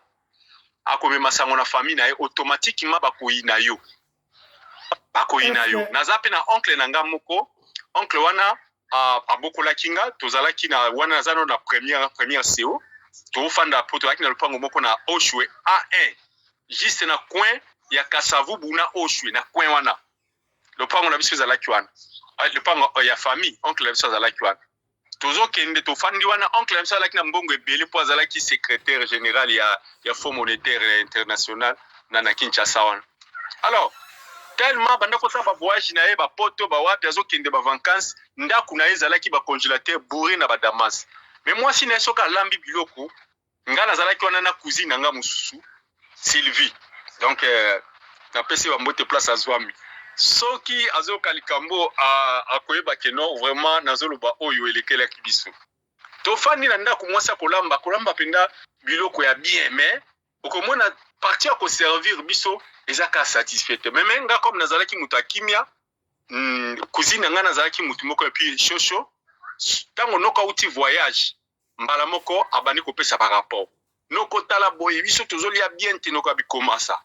akomema sango na famille na ye, automatiquement bakoyina yo, bakoyina yo. Naza mpe na oncle na nga moko, oncle wana abokolaki nga, tozalaki na wana, naza nano na première CO, tofanda po tozalaki na lopango moko na Oshwe A1, juste na coin ya Kasavubu na Oshwe, na coin wana lopango na biso ezalaki wana, lopango ya famille, oncle na biso azalaki wana. Tozokende, tofandi wana, oncle na biso azalaki na mbongo ebele po azalaki secrétaire général ya Fonds monétaire international na Kinshasa wana. Alors tellement banda kosala ba voyage na ye, ba poto, ba wapi, azokende ba vacances, ndako na ye ezalaki ba congélateur bourré na ba damas. Mais mwasi na ye soki alambi biloko, nga nazalaki wana na cousine na nga mosusu Sylvie, donc napesi bambote place azwami, soki azoyoka likambo akoyeba ke non, vraiment nazoloba oyo elekelaki biso. Tofandi na ndako, mwasi akolamba, kolamba mpenza biloko ya bien, mais okomona partie ya koservir biso eza kaka satisfait te. Mais nga comme nazalaki moto ya kimia, cousine na ngai nazalaki motu moko, et puis shosho, ntango noko auti voyage, mbala moko abandi kopesa barapport: noko, tala boye, biso tozolia bien te. Noko abikomasa,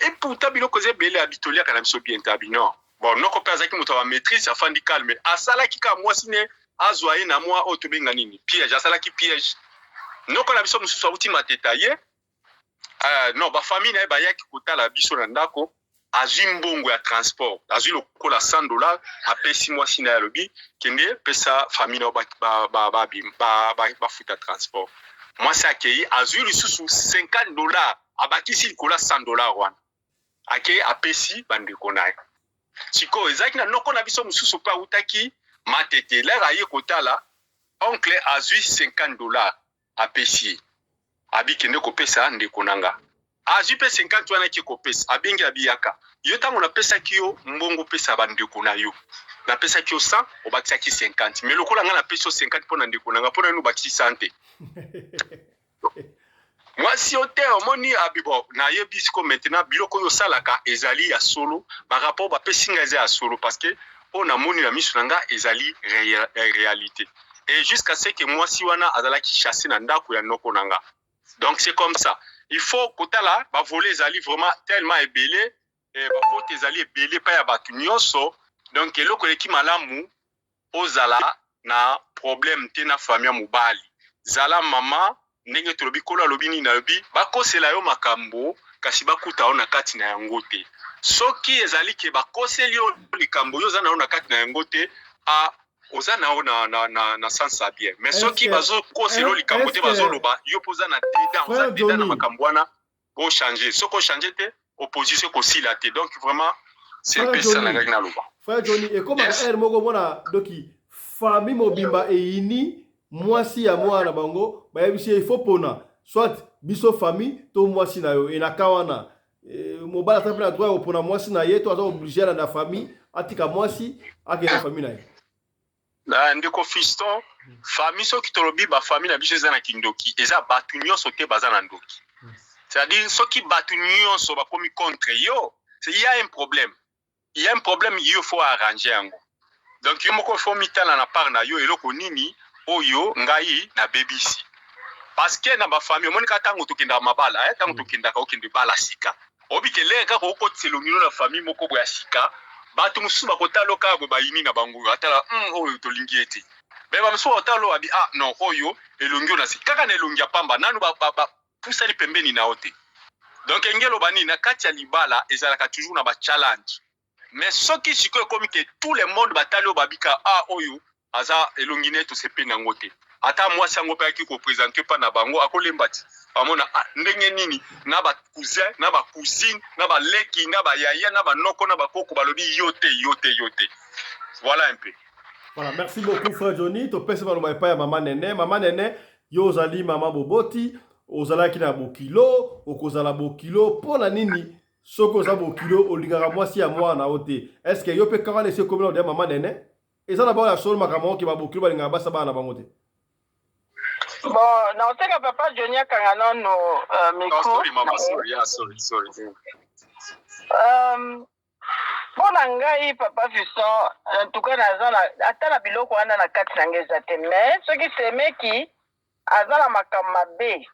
et pourtant biloko eza ebele, abi toliaka na biso bien te. Abi non. Bon, noko mpe azalaki moto ya bamaîtrise, afandi calme, asalaki kaka mwasi ne azwa ye na mwa oyo tobenga nini, piège, asalaki piège. Noko na biso mosusu auti Mateta ye, non, bafamille na ye bayaki kotala biso na ndako, azwi mbongo ya transport, azwi lokola 100 $, apesi mwasi na ye, alobi kende pesa famille na yo bafuta transport. Mwasi akei, azwi lisusu 50 $, abakisi likolo ya 100 $ wana, akei apesi bandeko na ye. Sikoyo ezalaki na noko na biso mosusu mpe awutaki Matete, l'heure aye kotala oncle, azwi 50 $ apesi ye, abi kende kopesa ndeko na nga. Azwi mpe 50 wana, ake kopesa, abengi, abiyaka yo, ntango napesaki yo mbongo opesa bandeko na yo, napesaki yo 100, obakisaki 50, mais lokola ngai napesi yo 50 mpo na ndeko na nga, mpo na nini obakisi 100 te? Mwasi yo te, omoni, abi bon, nayebi siko maintenant biloko oyo osalaka ezali ya solo, barapport bapesi ngai eza ya solo, parce que oyo namoni na miso na nga ezali réalité. Et jusqu'à ce que mwasi wana azalaki chassé na ndako ya noko na nga. Donc c'est comme ça, il faut kotala bavolets ezali vraiment tellement ebele, bafaute ezali ebele epai ya bato nyonso. Donc eloko eleki malamu, ozala na problème te na famille ya mobali, zala mama ndenge tolobi. Kolo alobi nini? Alobi bakosela yo makambo, kasi bakuta yo na kati na yango te. Soki ezali ke bakoseli yo likambo, yo oza na yo na kati na yango te, a oza na yo na sens ya bien. Mais soki bazokosela yo likambo te, bazoloba, yo mpo oza na dedans, oza dedans na makambo wana, ochange. Soki ochange te, opposition ekosila te. Donc vraiment, c'est un peu ça na ngai naloba. Frère Johnny, ekomaka heure moko omona doki famille mobimba eyini. Mwasi ya mwana na bango bayebisi ye il faut pona soit biso famille to mwasi na yo. Elaka wana eh, mobali aza mpe na droit ya kopona mwasi na ye to aza oblige alanda famille, atika mwasi akende na famille na ye? Na ndeko Fiston, famille, soki tolobi bafamille na biso eza na kindoki, eza bato nyonso te baza na ndoki. C'est-à-dire soki bato nyonso bakomi contre yo, il y a un problème, il y a un problème, yo faut arranger yango. Donc yo moko faut mitala na part na yo, eloko nini oyo ngai nabebisi? Parce que na bafamille, omoni kaka ntango tokendaka mabala, eh, ntango tokendaka, okende bala sika, oyebi ke lere kaka okotisa elongi no na famille moko boye ya sika, bato mosusu bakotala kaka boye, bayini na bango, atala oyo tolingi ye te. Me bamosusu bakotala oyo, abi ah non, oyo elongi oyo na sika, kaka na elongi ya pamba nanu bapusani pembeni na yo te. Donc enge eloba nini? Na kati ya libala ezalaka toujours na bachallenge. Mais soki sikoyo ekomi ke tout le monde batali oyo, babika ah, oyo aza elongi ne tosepeli nango te, ata mwasi yango mpe ayaki koprésenter mpa na bango, akolemba ti amona ah, ndenge nini na bacousin, na bacousine, na baleki, na bayaya, na banoko, na bakoko, balobi yo te, yo te, yo te. Voilà un peu. Voilà, merci beaucoup frère Johnny. Topesi maloba epai ya mama Nene. Mama Nene, yo ozali mama boboti, ozalaki na bokilo, okozala bokilo. Mpo na nini soki oza bokilo olingaka mwasi ya mwana na yo te? Est ce que yo mpe kaka wana esi ekomi na odeya mama Nene? Eza na bango ya solo makambo oke babokilo balingaka basa bana na bango te? Bon, naosenga papa Johnny akanga nano micro. Oh, sorry mama, sorry, yeah, sorry, sorry. Mpo na ngai, papa Fiston, en tout cas naza na ata na biloko wana na kati na ngai eza te. Mais soki semeki aza na makambo mabe,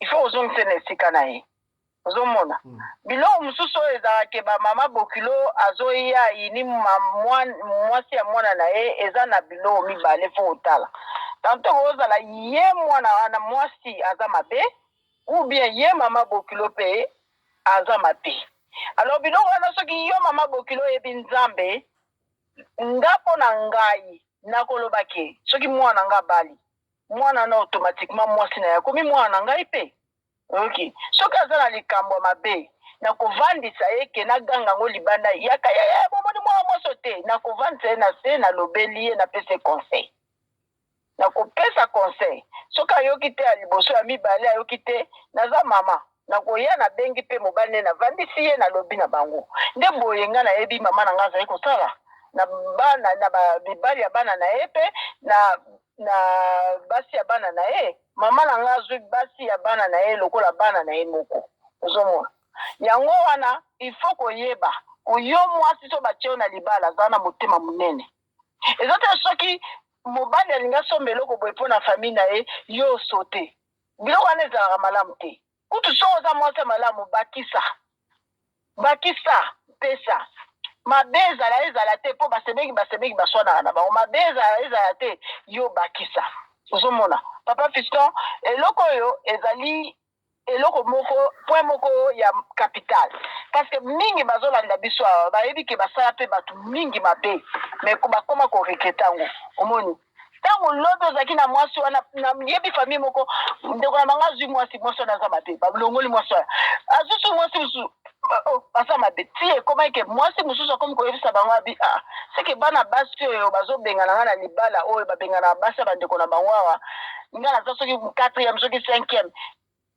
il faut ozongisa na esika na ye. Ozomona biloko mosusu oyo ezalaka ke bamama bokilo azoya yini mwasi ya mwana na ye, eza na biloko mibale. Fo otala tanto kozala ye mwana wana mwasi aza mabe, ou bien ye mama bokilo mpe aza mabe. Alors biloko wana, soki yo mama bokilo oyebi Nzambe, nga mpo na ngai nakoloba ke soki mwana nga abali mwana wana, automatiquement mwasi na ye akomi mwana na ngai mpe. Oyoki, soki aza na likambo ya mabe, nakovandisa ye ke naganga yango libanda, yaka yaya, bomoni mwana mwasi te. Nakovandisa ye na se, nalobeli ye, napesa ye conseil, nakopesa conseil. Soki ayoki te ya liboso, ya mibale ayoki te, naza mama, nakoya, nabengi mpe mobali nde navandisi ye, nalobi na bango nde boye. Ngai nayebi mama na ngai azali kosala na bana na mibali ya bana na ye mpe na basi ya bana na ye. Mama na ngai azwi basi ya bana na ye lokola bana na ye moko. Ozomona yango wana, il faut koyeba yo mwasi so batie yo na libala, aza na motema monene. Eza te soki mobali alingi asomba eloko boye mpo na famille na ye, yo osote. Biloko wana ezalaka malamu te. Kutu soki oza mwasi ya malamu, bakisa, bakisa, pesa. Mabe ezala ezala te, mpo basemeki baswanaka na bango. Mabe ezala ezala te, yo bakisa. Ozomona, papa Fiston, eloko oyo ezali eloko moko, point moko ya capital, parce que mingi bazolanda biso awa bayebi ke basala mpe bato mingi mabe, mais bakoma koregretter yango. Omoni ntango lobi ozalaki na mwasi wana, nayebi famille moko, ndeko na bango azwi mwasi, mwasi wana aza mabe, balongoli mwasi wana, azusu mwasi mosusu, oh, aza mabe ti ekomaki ke mwasi mosusu akomi koyebisa bango, abi ah, seke bana basi oyo bazobengana nga na libala oyo, babengana basi ya bandeko na bango awa, nga naza soki quatrième, soki cinquième.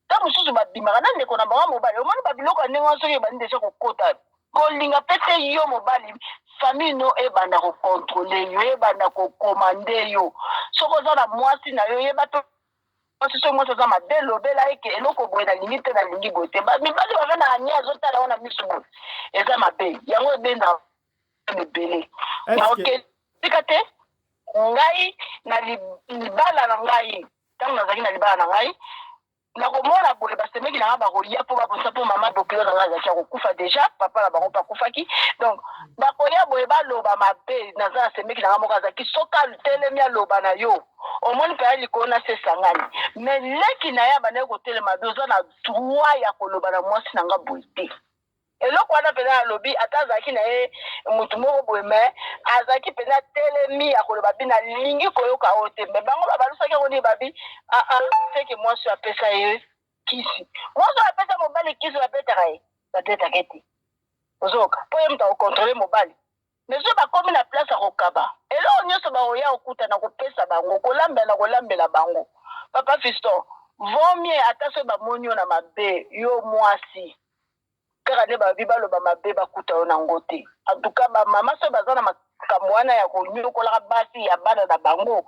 Ntango mosusu babimaka na ndeko na bango mobali. Omoni babiloko ya ndenge wana, soki ebandi deja kokota, kolinga mpe te yo mobali famille no ebanda kocontrôler yo, ebanda kocommander yo. Soki oza na mwasi na yo, yeba mpe mwasi, soki mwasi aza mabe, lobela eke eloko boye nalingi te, nalingi boye te. Mibali bavandaka nie, azotala wana miso boye, eza mabe. Yango ebenda ebele. Tika te ngai na libala na ngai, ntango nazalaki na libala na ngai, nakomona boye basemeki na nga bakoya mpo babosa, mpo mama bokilo na ngai azalaki ya kokufa deja, papa na bango mpe akufaki. Donc bakoya boye, baloba mabe. Naza na semeki na nga moko azalaki, soki atelemi aloba na yo, omoni mpenza likolo na se esangani. Mais leki na ye abandaki kotelema be, oza na droit ya koloba na mwasi na nga boye te. Eloko wana mpenza alobi, ata azalaki na ye motu moko boye, mais azalaki mpenza telemi ya koloba bi nalingi koyoka oyo te. Mais bango babalusaki yango nini? Babi aa, seke mwasi oyo apesa ye kisi. Mwasi oyo apesa mobali kisi, babetaka ye? Babetaka ye te. Ozoyoka, mpo ye moto akocontrôler mobali. Mais soki bakomi na place ya kokaba eloko nyonso, bakoya kokuta na kopesa bango, kolambela na kolambela bango. Papa Fiston, vaut mieux ata soki bamoni yo na mabe, yo mwasi kaka nde babi baloba mabe, bakuta yo nango te. En tout cas, bamama soki baza na makambo wana ya konyokolaka basi ya bana na bango,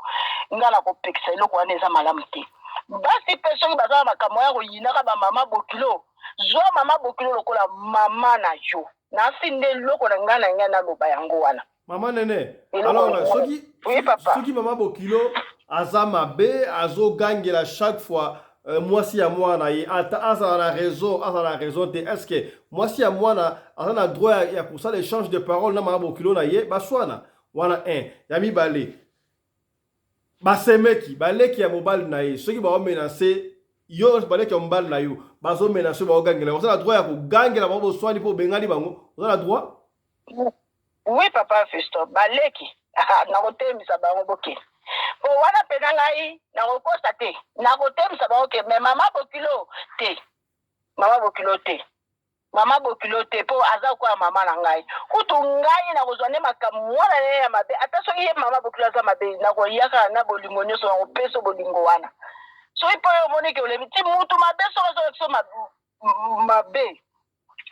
nga na kopekisa eloko wana, eza malamu te. Basi mpe soki baza na makambo ya koyinaka bamama bokilo, zwa mama bokilo lokola mama na yo. Nasi nde eloko na ngai na ngai naloba yango wana. Mama Nene, alors soki Oui, papa. Soki mama bokilo aza mabe, azogangela chaque fois mwasi ya mwana ye, ata azala na raison, azala na raison te, est ce que mwasi ya mwana aza na droit ya kosala échange de parole na mama bokilo na ye, baswana wana? 1 ya mibale, basemeki, baleki ya mobali na ye, soki baomenacer yo, baleki ya mobali na yo bazomenacer, baogangela, oza na droit ya kogangela bango, boswani mpo obengani bango? Oza na droit? Oui, papa Fiston, baleki nakotemisa bango, bokende po wana mpena ngai nakokosa te, nakotemisa bango ke me mama bokilo te, mama bokilo te, mama bokilo te, mpo aza koya mama na ngai. Kutu ngai nakozwa nde makambo mwana na ye ya mabe. Ata soki ye mama bokilo aza mabe, nakoyaka na bolingo nyonso, nakopesa bolingo wana. Soki mpo yo omoni ke olebi ti mutu mabe, soki azolakisa mabe,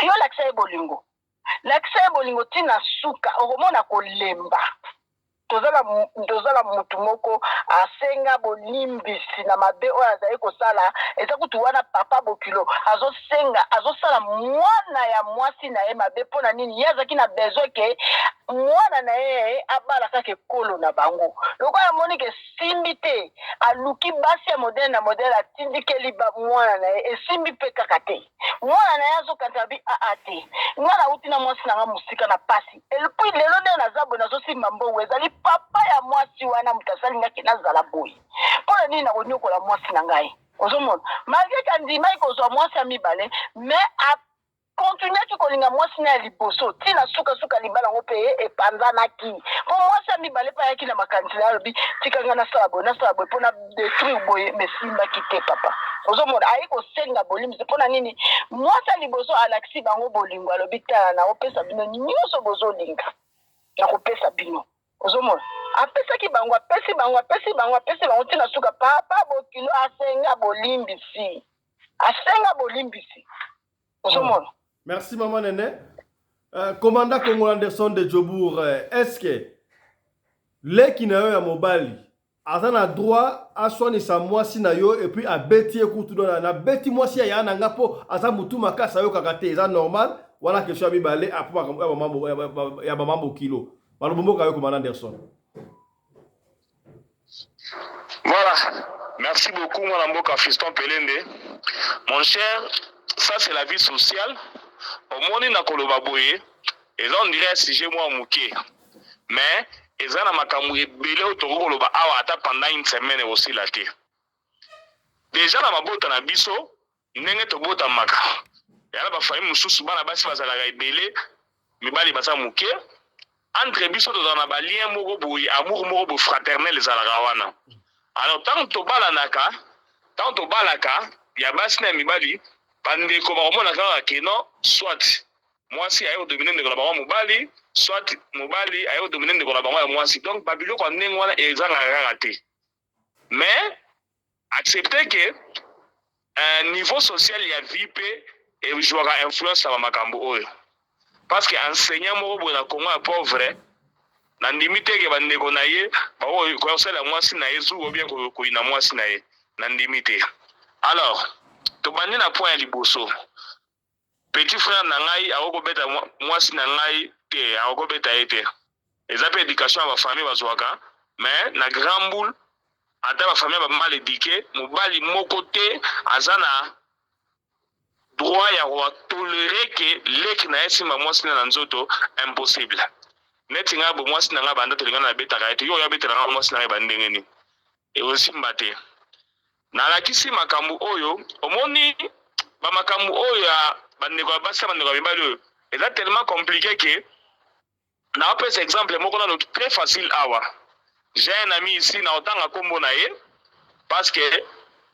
yo lakisa ye bolingo, lakisa ye bolingo ntina suka, okomona kolemba. Tozala mutu moko asenga bolimbisi na mabe oyo azali kosala. Eza kutu wana papa bokilo azosenga, azosala mwana ya mwasi na ye mabe. Mpo na nini? Ye azalaki na besoin ke mwana na ye abala kaka ekolo na bango. Lokola amoni ke esimbi te, aluki basi ya modèle na modèle, atindikeli mwana na ye, esimbi mpe kaka te. Mwana na ye azokanisa bi aa te, nga nauti na mwasi na nga mosika na pasi, et puis lelo nde naza boye, nazosimba mbongo, ezali papa ya mwasi wana moto asalingaki nazala boye. Mpo na nini nakonyokola mwasi na ngai? Ozomona, malgré ke andimaki kozwa mwasi ya mibale, mais akontinuaki kolinga mwasi na ya liboso ntina sukasuka. Libala yango mpe epanzanaki, mpo mwasi ya mibale mpe ayaki na makanisi na ye, alobi: "Tika ngai nasala boye, nasala boye mpo na détruire boye." Mais esimbaki te, papa. Ozomona, ayi kosenga bolimbisi. Mpo na nini? Mwasi ya liboso alakisi bango bolingo, alobi: "Tala, naopesa bino nyonso bozolinga, nakopesa bino." Ozomona, apesaki bango, apesi bango, apesi bango, apesi bango, ntina suka papa bokilo asenga bolimbisi, asenga bolimbisi. Ozomona. Merci, maman Nene. Commandant Congo Anderson de Jobourg, est-ce que leki na yo ya mobali aza na droit aswanisa mwasi na yo, et puis abeti ye kutu, do nabeti mwasi ya ya na nga mpo aza mutu makasi, ayokaka te, eza normal wana? Question ya mibale apo ya mama bokilo, maloba mboka yo, commandant Anderson. Voilà. Merci beaucoup, mon mboka Fiston Pelende. Mon cher, ça c'est la vie sociale. Omoni na koloba boye, eza on dirait sujet mwa moke. Mais eza na makambo ebele oyo tokoki koloba awa ata pendant une semaine, ekosila te. Déjà na mabota na biso, ndenge tobotamaka, ya na bafamille mosusu bana basi bazalaka ebele, mibali baza moke. Entre biso tozala na balien moko boye, amour moko boye fraternel ezalaka wana. Alors ntango tobalanaka, ntango tobalaka ya basi na ya mibali, bandeko bakomona kaka ke non, soit mwasi aye kodominer ndeko na bango ya mobali, soit mobali aye kodominer ndeko na bango ya mwasi. Donc babiloko ya ndenge wana ezangaka kaka te. Mais accepter ke niveau social ya vie mpe ezwaka influence na bamakambo oyo, parce que enseignant moko boye na Congo ya pauvre, nandimi te ke bandeko na ye bakosalela mwasi na ye zuwa, bien koyina mwasi na ye, nandimi te. Alors tobandi na point ya liboso: petit frère na ngai akokobeta mwasi na ngai te, akokobeta ye te. Eza mpe éducation ya bafamille bazwaka. Mais na grand boule, ata bafamille bamal éduqué, mobali moko te aza na droit ya kotolérer ke leki na ye nsima mwasi na nzoto, impossible. Neti ngai bo mwasi na ngai banda tolingana, nabetaka ye te. Yo oyo abetela ngai mwasi na ngai bandenge nini? Ekosimba te. Nalakisi makambo oyo omoni, bamakambo oyo ya bandeko ya basi na bandeko ya mibali oyo eza tellement compliqué ke naopesa exemple moko nano très facile awa. J'ai un ami ici, na otanga nkombo na ye parce que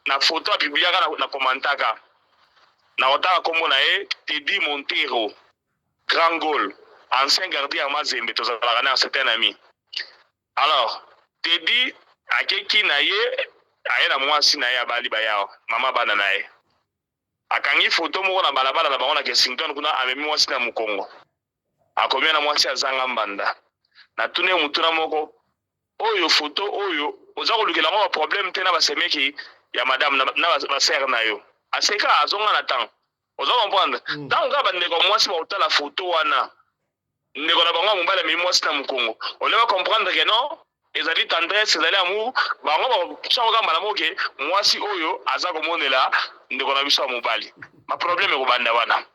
na photo apubliaka na commentaka. Na otanga nkombo na ye, Teddy Montero, grand goal. Ancien gardien ya Mazembe, tozalaka na, c'est un ami. Alors Teddy akeki na ye, aye na mwasi na ye, abali, bayawa mama bana na ye. Akangi foto moko na balabala na bango na Kensington kuna, amemi mwasi na mokongo, akomi na mwasi azanga mbanda. Natuni ye motuna moko: oyo foto oyo oza kolukela yango baproblème te na basemeki ya madame na basere na yo? Aseka, azonga na temps. Oza comprendre? Ntango kaka bandeko ya mwasi bakotala foto wana, ndeko na bango ya mobali amemi mwasi na mokongo, ole bacomprendre ke non, ezali tendresse, ezali amour. Bango bakotya kaka mbala moko ke mwasi oyo aza komonela ndeko na biso ya mobali. Baproblème ekobanda wana.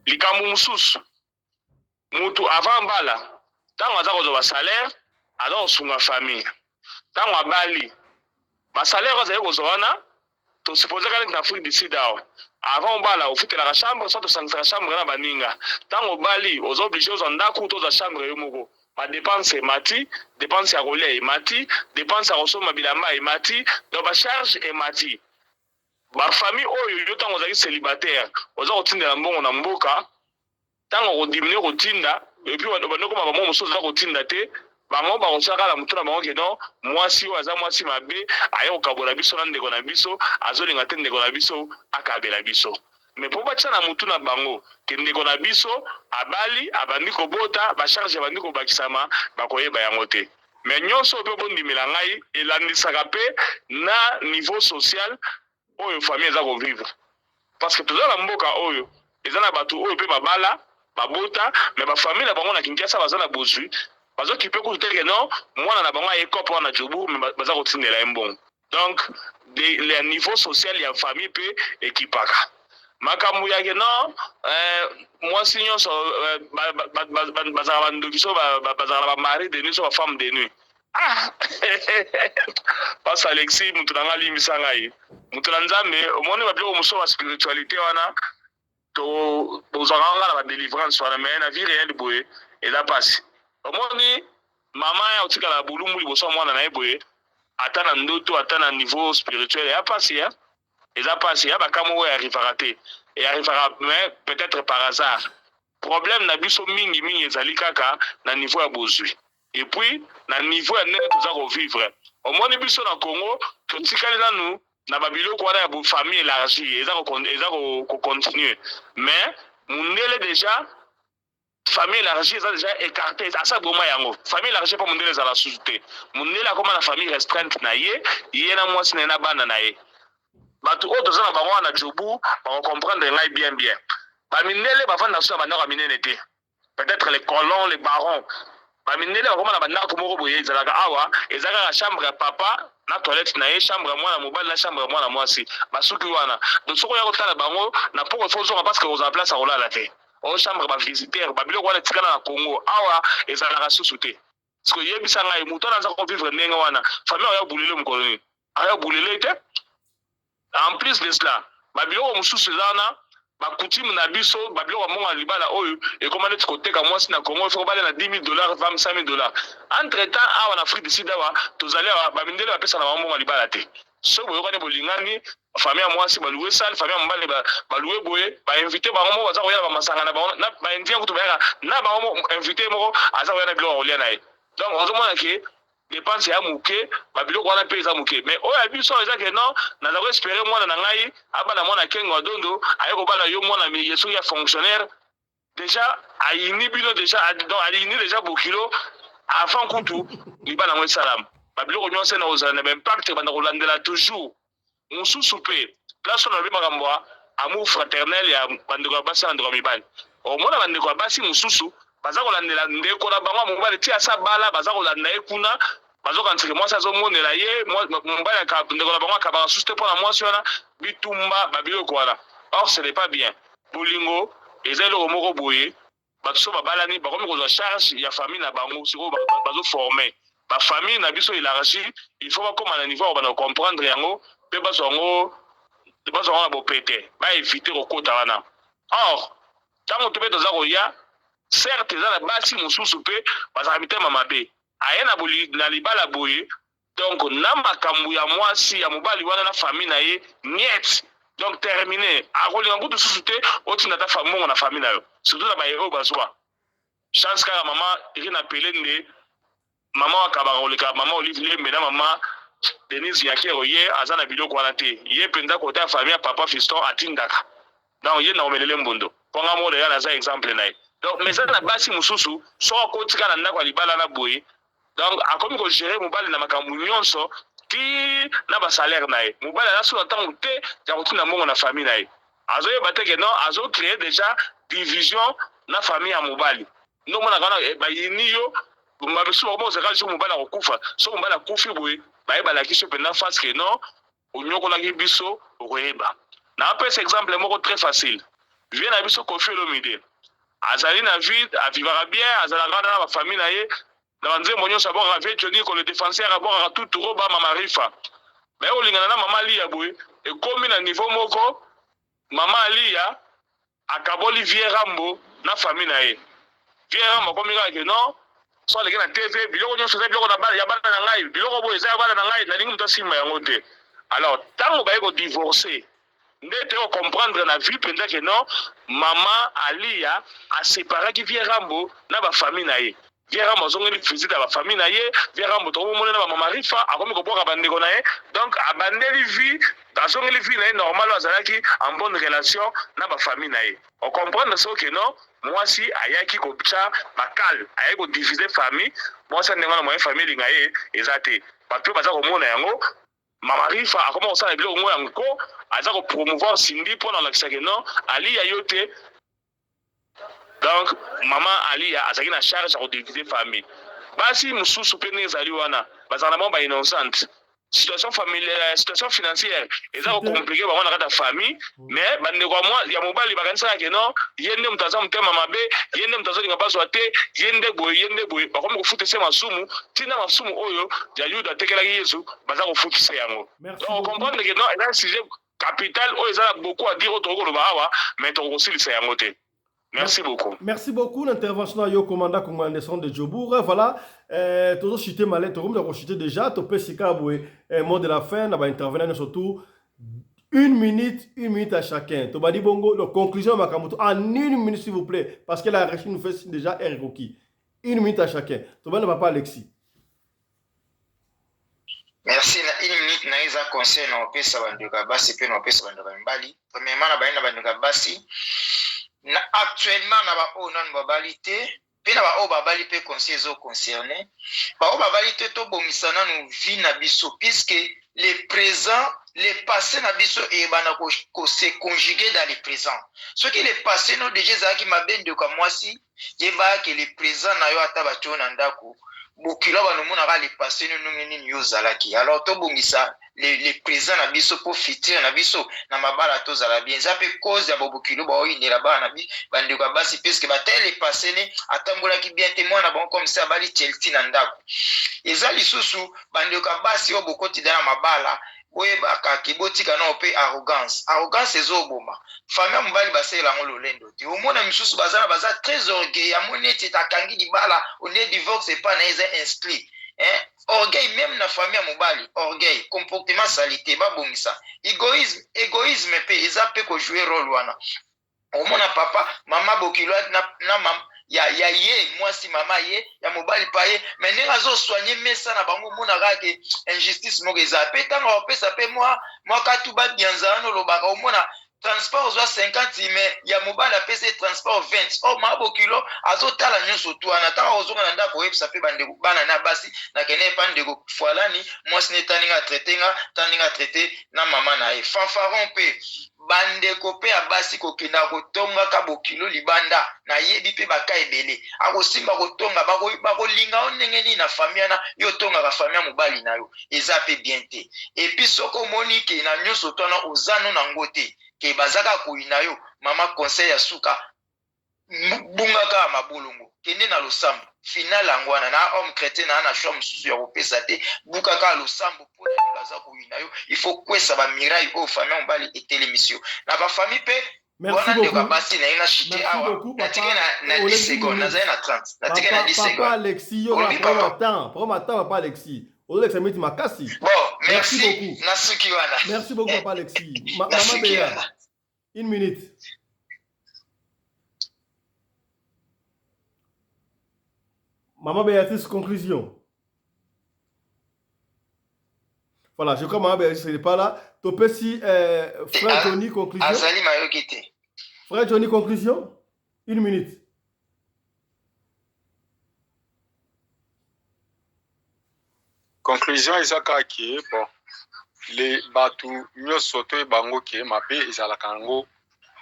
Likambo mosusu, mutu avant mbala, ntango aza kozwa basalaire, aza kosunga famille. Ntango abali, basalaire azali kozwa wana, tosupposer kaka neti na Afrique du Sud awa, avant obala ofutelaka chambre, soit osangisaka chambre na baninga. Ntango obali, oza obligé ozwa ndako to ozwa chambre yo moko. Badepense emati, dépense ya kolia emati, dépense ya kosomba bilamba emati, donc bacharge emati. Bafamille oyo yo, ntango ozalaki célibataire, oza kotindela mbongo na mboka, ntango okodiminuer kotinda, et puis bandokoma bango mosusu oza kotinda te, bango bakotia kaka na motu na bango ke non, mwasi oyo aza mwasi mabe, aye kokabola biso na ndeko na biso, azolinga te ndeko na biso akabela biso. Mais mpo batia na motu na bango ke ndeko na biso abali, abandi kobota, bacharge abandi kobakisama, bakoyeba yango te. Mais nyonso oyo mpe, bondimela ngai, elandisaka mpe na niveau social oyo famille eza kovivre, parce que toza na mboka oyo eza na bato oyo mpe babala, babota, mais bafamille na bango na Kinshasa baza na bozwi, bazokipe kutu te ke non, mwana na bango aye cope wana Joburg, mais baza kotindela ye mbongo. Donc le niveau social ya famille mpe ekipaka makambo ya ke non, mwasi nyonso bazalaka bandoki, so bazalaka na bamari de nuit, so bafemme de nuit. Ah, Pasteur Alexis, mutu na nga, alimbisa ngai, mutu na Nzambe. Omoni babiloko mosusu, baspiritualité wana, to bozwaka nga na badélivrance wana, mais na vie réelle boye eza mpasi. Omoni mama ya otikala bolumbu liboso ya mwana na ye boye, ata na ndoto, ata na niveau spirituel, eya mpasi ya eza mpasi ya bakambo oyo arrivaka te, earrivaka mais peut-être par hasard. Problème na biso mingi mingi ezali kaka na niveau ya bozwi et puis na niveau ya ndenge toza kovivre. Omoni biso na Congo, totikali nanu na babiloko wana ya famille élargie, eza kocontinue, mais mundele déjà famille élargie eza déjà écarté, asa boma yango. Famille élargie mpo mundele ezala susu te. Mundele akóma na famille restreinte na ye, ye na mwasi na ye na bana na ye. Bato oyo toza na bango wana na Joburg bakocomprendre ngai bien bien. Bamindele bavanda so na bandako ya minene te, peut-être les colons, les barons. Bamindele bakóma na bandako moko boye ezalaka awa, eza kaka chambre ya papa na toilette na ye, chambre ya mwana mobali na chambre ya mwana mwasi, basuki wana. Donc soki oya kotala bango na poko, faut ozonga parce que kozala place ya kolala te. Oyo chambre bavisiteur, babiloko wana etikala na Congo awa, ezalaka susu te. Parce que yebisa ngai, moto wana aza kovivre ndenge wana, famille aya bulele mokolo nini? Aya bulele te. En plus de cela, babiloko mosusu eza wana, bacoutume na biso, babiloko ya mbongo ya libala oyo ekóma neti koteka mwasi na Congo, ifo kobala na 10 000 $, 25 000 $. Entre temps awa na Afrique du Sud awa tozali awa, bamindele bapesa na bango mbongo ya libala te. Soki boyokani, bolingani, famille ya mwasi balouer salle, famille ya mobali balouer boye, bainvité bango moko baza koya na bamasanga na bango. Na baindien kutu bayaka na bango, invité moko aza koya na biloko ya kolia na ye. Donc ozomona ke dépense ya moke, babiloko wana mpe eza moke. Mais oyo ya biso eza ke non, naza koespérer mwana na ngai abala mwana kengo adondo, aye kobala yo mwana ye soki ya fonctionnaire déjà, ayini bino déjà, donc ayini déjà bokilo avant kutu libala yango esalama. Babiloko nyonso na kozala na baimpact, banda kolandela toujours. Mosusu mpe place oyo nalobi makambo ya amour fraternel ya bandeko ya basi na bandeko ya mibali, omona bandeko ya basi mosusu baza kolandela ndeko na bango ya mobali ti asa bala, baza kolanda ye kuna, bazokanisaka mwasi azomonela ye mobali. Ndeko na bango akabaka susu te mpo na mwasi wana, bitumba, babiloko wana. Or ce n'est pas bien. Bolingo eza eloko moko boye. Bato so babalani, bakomi kozwa charge ya famille na bango. Sikoyo bazoformer bafamille na biso élargie, il faut bakóma na niveau ya kobanda comprendre yango mpe bazwa yango na bopete, baéviter kokota wana. Or ntango to mpe toza koya, certes eza na basi mosusu mpe bazalaka mitema mabe, aye na libala boye, donc na makambo ya mwasi ya mobali wana na famille na ye niet, donc terminé. Akolinga kutu susu te otinda ata mbongo na famille na yo, surtout na baye oyo bazwa. Chance kaka mama Rina Pelende, mama akabaka koleka mama Olive Lembe na mama Denise Nyakero, ye aza na biloko wana te. Ye mpenza kota ya famille ya papa Fiston atindaka. Donc ye na omelele mbondo. Po nga moko deja naza exemple na ye. Donc mais eza na basi mosusu soki akotika na ndako ya libala na boye, donc akomi ko gérer mobali na makambo nyonso ti na ba salaire na ye. Mobali aza so na ntango te ya kotinda mbongo na famille na ye. Azoyeba te ke non, azo créer déjà division na famille ya mobali. Nde omonaka wana eh, bayini yo bamisusu bakoma kozala jour mobali akokufa. Soki mobali akufi boye, baye balakisi yo mpenza face ke non, onyokolaki biso, okoyeba. Napesa exemple moko très facile. Vie na biso Koffi Olomide azali na vie, avivaka bien, azalaka wana na ba famille na ye, na banzembo nyonso abwakaka vie Johnny ko le défenseur abwakaka tout roba mama Rifa. Baye kolingana na mama Aliya boye, ekomi na niveau moko mama Aliya akaboli vieux Rambo na famille na ye. Vieux Rambo akomi kaka ke non, so aleki na TV, biloko nyonso eza biloko na ya bana na ngai, biloko boye eza ya bana na ngai, nalingi moto asimba yango te. Alors tango baye ko divorcer, nde toye ko comprendre na vie mpenza ke non, mama Aliya aseparaki vieux Rambo na ba famille na ye. Vieux Rambo azongeli visite ya ba famille na ye. Vieux Rambo tokomomona na ba mama Rifa, akomi kobwaka bandeko na ye. Donc abandeli vie, azongeli vie na ye normal oyo azalaki en bonne relation na ba famille na ye. O comprendre soki ke non, mwasi ayaki kotia ba cale, ayaki ko diviser famille. Mwasi ya ndenge wana moyen famille elinga ye eza te. Bato oyo baza komona yango, Mama Rifa akoma kosala biloko ngo ya nko, aza ko promouvoir Cindy mpo na kolakisa ke non, Aliya yo te. Donc maman Aliya azalaki na charge ya ko diviser famille. Basi mosusu pe ndenge ezali wana bazalaka na bango ba innocente. Situation familiale, situation financière eza ko compliquer bango na kati ya famille, mais bandeko ya mwa ya mobali bakanisaka ke non, ye nde moto aza motema mabe, ye nde moto azolinga bazwa te, ye nde boye, ye nde boye. Bakomi kofutisa ye masumu, tina masumu oyo ya Yuda atekelaki Yesu, baza kofutisa yango. Merci Donc beaucoup. comprendre que non, eza sujet capital oyo eza na beaucoup à dire oyo tokoki koloba awa, mais tokoki kosilisa yango te. Merci beaucoup. Merci beaucoup l'intervention yo commandant Congo Anderson de Djobourg. Voilà, tozo chuter malin, tokomi ko chuter déjà, to pesi ka boye mot de la fin na ba intervenant surtout une minute à chacun. To badi bongo, donc conclusion makambo en une minute s'il vous plaît parce que la régie nous fait déjà heure ekoki. Une minute à chacun. To bana papa Alexis. Merci na une minute na eza conseil na opesa bandeko ya basi mpe na opesa bandeko ya mibali. Premièrement na baye na bandeko ya basi na actuellement na baoyo nanu babali te mpe na baoyo babali mpe conseil ezo concerne baoyo babali te, tobongisa nanu vie na biso puisque le présent le passé na biso eyebana ko se conjuguer dans le présent. Soki le passé no déjà ezalaki mabe, ndeko ya mwasi, yeba ke le présent na yo ata batio na ndako bokilo banomonaka le passé no ndenge nini yo ozalaki. Alors tobongisa le présent na biso mpo futur na biso na mabala tozala bien. Eza mpe cause ya bobokilo baoyinela bana na bandeko ya basi puisque batali le passé ne atambolaki bien te, mwana bango comme ça abali Chelsea na ndako. Eza lisusu bandeko ya basi oyo bokotida na mabala, boyebaka ke botika nao mpe arrogance. Arrogance ezoboma famille ya mobali, basalela yango lolendo te. Omona misusu baza na baza très orgueil, amoni eti akangi libala onde divorce epa na ye eza inscrit, hein? Orgueil même na famille ya mobali, orgueil, comportement salité, babongisa. Égoïsme, égoïsme mpe eza mpe kojouer rôle wana. Omona papa mama bokilo na mama ya ye mwasi, mama ye ya mobali pa ye, mais ndenge azosoigne mesa na bango, omonaka ke injustice moko eza mpe. Ntango akopesa mpe mwa katu babianza wana, olobaka omona transport ozwa 50, mais ya mobali apesi ye transport 20. Or mama bokilo azotala nyonso tu wana. Ntango akozonga na ndako, oyebisa mpe bandeko bana na basi: nakende epa ndeko Fwalani, mwasi ne taninga atraite nga, taninga atraite na mama na ye. Fanfaron mpe bandeko mpe ya basi kokenda kotongaka bokilo libanda, nayebi mpe baka ebele akosimba kotonga, bakolinga yo ndenge nini na famille wana yo otongaka famille ya mobali na yo? Eza mpe bien te. Et puis soki omoni ke na nyonso to wana oza no nango te, ke baza kaka koyina yo, mama, conseil ya suka: bunga kaka mabolongo, kende na losambo. Final yango wana na homme chrétien na choix mosusu ya kopesa te. Buka kaka losambo mpo na baza koyina yo. Il faut kwesa bamiraille oyo famille ya mobali etelemisi yo na bafamille mpe wana. Ndeko ya basi na ye na chite awa, natiki na 10 seconde, nazali na 30, natiki na 10 seconde. Papa Alexis, yo prends temps, prends temps papa Alexis, ozolekisa miniti makasi. Bon, merci, beaucoup. Nasuki wana. Merci beaucoup papa Alexis. Mama Beya, une minute. Maman Béatrice, conclusion. Voilà, je crois que Maman Béatrice n'est pas là. Topesi, frère Johnny, conclusion. Azali mayoki te. Frère Johnny, conclusion. Une minute. Conclusion eza kaka ke bon le bato nyonso toyeba yango ke mabe ezalaka yango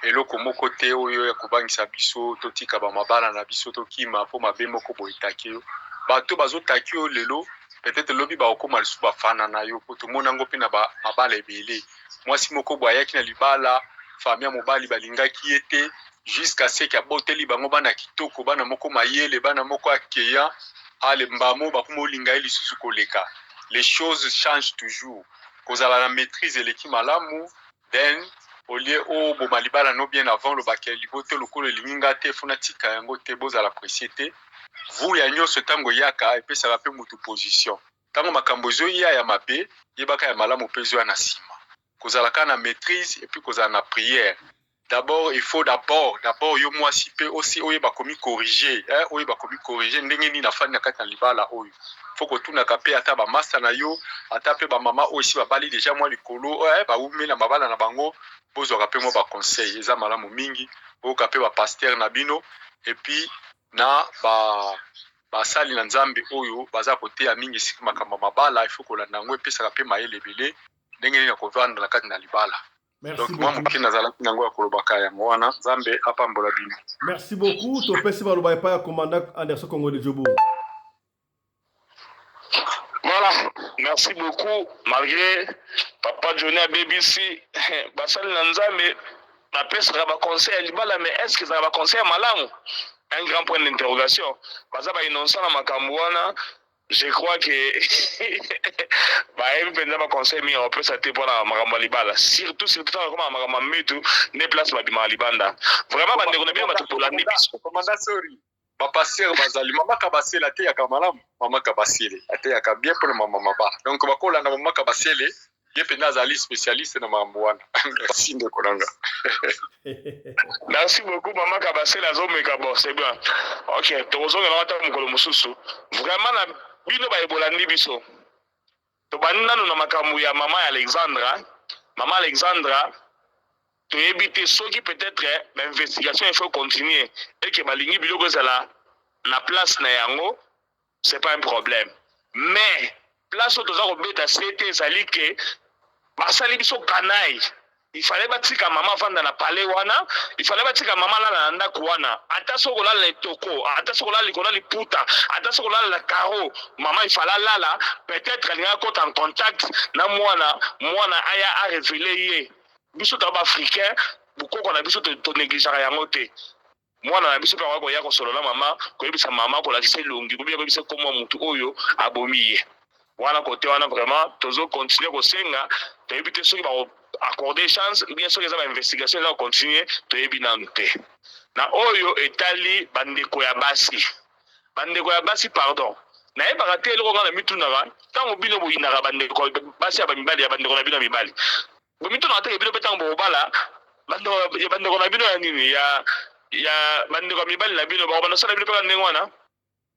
eloko moko te oyo ya kobangisa biso totika ba mabala na biso tokima mpo mabe moko boye etaki yo. Bato bazotaki yo lelo peut-être lobi bakokoma lisusu bafana na yo mpo tomoni yango mpe na ba mabala ebele. Mwasi moko boye ayaki na libala, famille ya mobali balingaki ye te jusqu'à ce que aboteli bango bana kitoko, bana moko mayele, bana moko accueillant, ale mbamo bakoma olinga ye lisusu koleka. Les choses changent toujours. Kozala na maitrise eleki malamu then au lieu oboma libala no bien avant oloba ke libote lokola elingi nga te faut natika yango te, bozala presse te. Vuya nyonso tango eyaka epesaka pe mutu position. Tango makambo ezoya ya mabe, yebaka ya malamu pe ezoya na sima. Kozala kaka na maitrise et puis kozala na prière. D'abord il faut d'abord d'abord yo mwasi pe osi oyeba komi corriger eh, oyeba komi corriger ndenge nini nafandi na kati na libala oyo. Faut kotunaka pe ata ba masta na yo, ata pe ba mama oyo esi babali dejà mwa likolo eh, bawumeli na mabala na bango, bozwaka pe mwa ba conseils eza malamu mingi. Boyoka pe ba pasteurs na bino et puis na ba basali na Nzambe oyo baza koteya mingi esika makambo ya mabala, il faut kolanda yango, epesaka pe mayele ebele ndenge nini ya kovanda na kati na libala. Merci Donc mwa beaucoup. moke nazalaki nango ya kolobaka yango wana. Nzambe apambola bino. Merci beaucoup. Topesi maloba epai ya commandant Anderson Congo de Jobourg. Voilà, merci beaucoup. Malgré Papa Johnny abebisi basali na Nzambe bapesaka ba conseil ya libala, mais est-ce que ezalaka ba conseil ya malamu? Un grand point d'interrogation. Baza ba innocent na makambo wana. Je crois que bayebi mpenza ba conseil mingi akopesa te mpona makambo ya libala, surtout surtout ntango akoma makambo ya mbetu nde place babimaka libanda. Vraiment bandeko na bino bato bolandi biso. Commandant, sorry. Ba pasteur bazali mama Kabasele ateyaka malamu, mama Kabasele ateyaka bien mpona mama mabala, donc bakolanda mama Kabasele ye mpenza azali spécialiste na makambo wana. Merci ndeko na nga. Merci beaucoup mama Kabasele azomeka, bon c'est bien. Ok, tokozongela ata mokolo mosusu. Vraiment na bino baye bolandi biso, tobandi nanu na makambo ya mama ya Alexandra. Mama Alexandra toyebi te soki peut-être ba investigation il faut continuer et que balingi biloko ezala na place na yango, c'est pas un problème. Mais place oyo toza kobeta sete ezali ke basali biso canaille. Il fallait batika mama avanda na palais wana, il fallait batika mama alala na ndako wana, ata soki kolala na etoko, ata soki kolala likolo ya liputa, ata soki kolala na carreau, mama il fallait alala. Peut-être alingaki akota en contact na mwana, mwana aya a révéler ye. Biso toza ba africain, bokoko na biso to négligeaka yango te. Mwana na biso mpe akoki koya kosolola na mama, koyebisa mama, kolakisa elongi, kobiya koyebisa kombo ya mutu oyo abomi ye. Wana kote wana vraiment tozo continuer kosenga, toyebi te soki bako accorder chance ou bien soki eza ba investigation eza ko continuer, toyebi nanu te. Na oyo etali bandeko ya basi, bandeko ya basi pardon, nayebaka te eloko nga na mitunaka tango bino boyinaka bandeko basi ya ba mibali ya bandeko na bino ya mibali, bomitunaka te ke bino pe tango bokobala bandeko ya bandeko na bino ya nini ya ya bandeko ya mibali na bino bakobanda kosala bino pe kaka ndenge wana?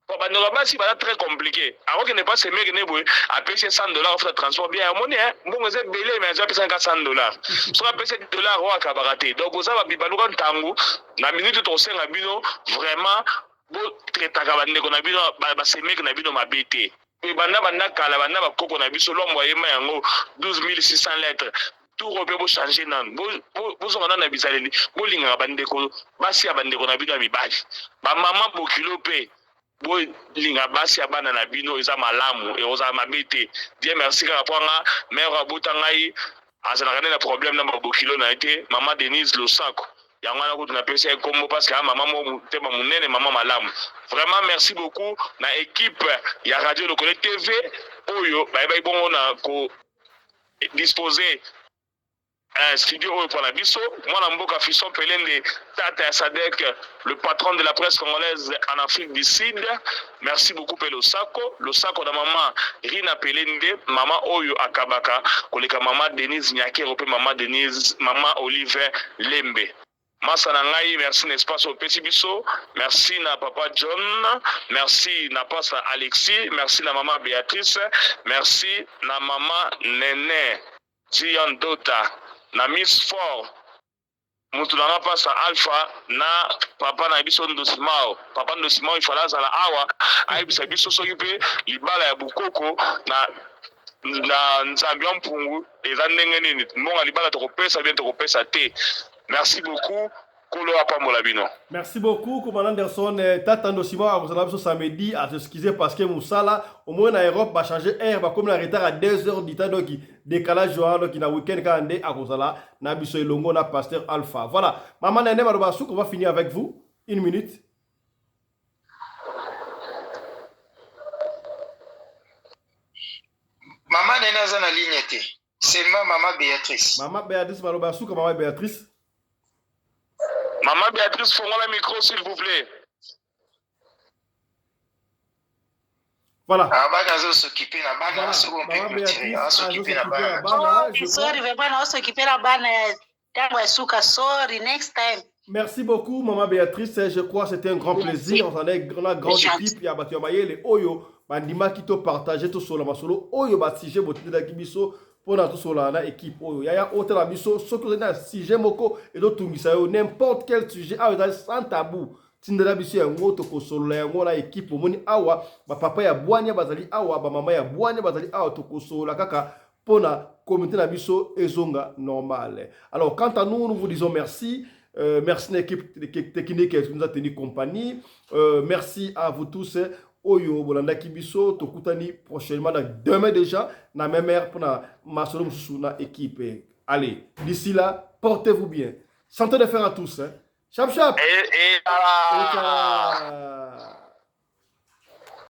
Po bandeko ya basi baza très complique, akokende pa semeki ne boye apesi ye 100 dollars afuta transport bien, omoni hein mbongo eza ebele mais azwi apesa kaka 100 dollars, soki apesi ye dollar oyo akabaka te. Donc boza ba bibaluka ntangu na minute tokosenga bino vraiment bo traitaka bandeko na bino ba semeki na bino mabe te. Banda banda kala banda ba koko na biso Luambo ayemba yango 12600 lettres tour oyo pe bo changer nanu bozonga nanu na bizaleli bolingaka ba ndeko basi ya ba ndeko na bino ya mibali ba maman bokilo pe bolinga basi ya bana na bino eza malamu ekozala mabe te Dieu merci kaka po nga mère abota ngai azalaka nde na problème na ba bokilo na ye te maman Denise losako Yango wana kutu napesi ye kombo parce que mama moko motema munene, mama malamu. Vraiment merci beaucoup na equipe ya Radio Lokole TV oyo bayebaki bongo na ko disposer studio oyo pona biso. Mwana mboka Fiston Pelende, tata ya Sadek, le patron de la presse congolaise en Afrique du Sud. Merci beaucoup pe losako, losako na mama Rina Pelende, mama oyo akabaka koleka mama Denise Nyakero pe mama Denise, mama Olive Lembe. Masa na ngai merci na espace opesi biso, merci na papa John, merci na pasta Alexis, merci na mama Beatrice, merci na mama Nene Zion Dota, na Miss Fort mutu na nga pasta Alpha na papa na biso Ndosimao. Papa Ndosimao il fallait azala awa ayebisa biso soki pe libala ya bukoko na na Nzambi wa Mpungu eza ndenge nini, mbongo ya libala tokopesa bien tokopesa te. Merci beaucoup Nkolo apambola bino. Merci beaucoup Commandant Anderson. Eh, Tata Ndosima akozala biso samedi à s'excuser parce que musala au moins na Europe ba changer heure ba komi na retard à 2 heures du temps donc décalage wana donc na week-end kaka nde akozala na biso elongo na pasteur Alpha. Voilà. Maman Nene maloba suka on va finir avec vous. Une minute. Maman Nene aza na ligne te. Seulement Maman Beatrice. Maman Beatrice maloba suka Maman Beatrice. Maman Beatrice fongola micro s'il vous plaît. Voilà. Ah, bana azo s'occuper na bana, soki on peut clôturer, azo s'occuper na bana. Oh, sorry, vraiment azo s'occuper na bana ntango ya suka, sorry, next time. Merci beaucoup, Maman Béatrice. Je crois que c'était un grand plaisir. On est une grande équipe. Il y a bato ya mayele oyo bandimaki to partager to solo masolo oyo ba sujet botindelaki biso pona to solo na équipe oyo. Yaya otala biso soki ozali na sujet moko ezotungisa yo n'importe quel sujet awa ezali sans tabou. Tindela biso yango tokosolola yango na équipe. Omoni awa ba papa ya bwania bazali awa, ba mama ya bwania bazali awa, tokosolola kaka pona communauté na biso ezonga normale. Alors quant à nous, nous vous disons merci. Merci à l'équipe technique qui nous a tenu compagnie. Merci à vous tous. Oyo bolandaki biso tokutani prochainement na demain déjà na même heure pona masolo mosusu na équipe. Allez, d'ici là, portez-vous bien. Santé de fer à tous. Hein. Chap chap. Et, et, ah. Et,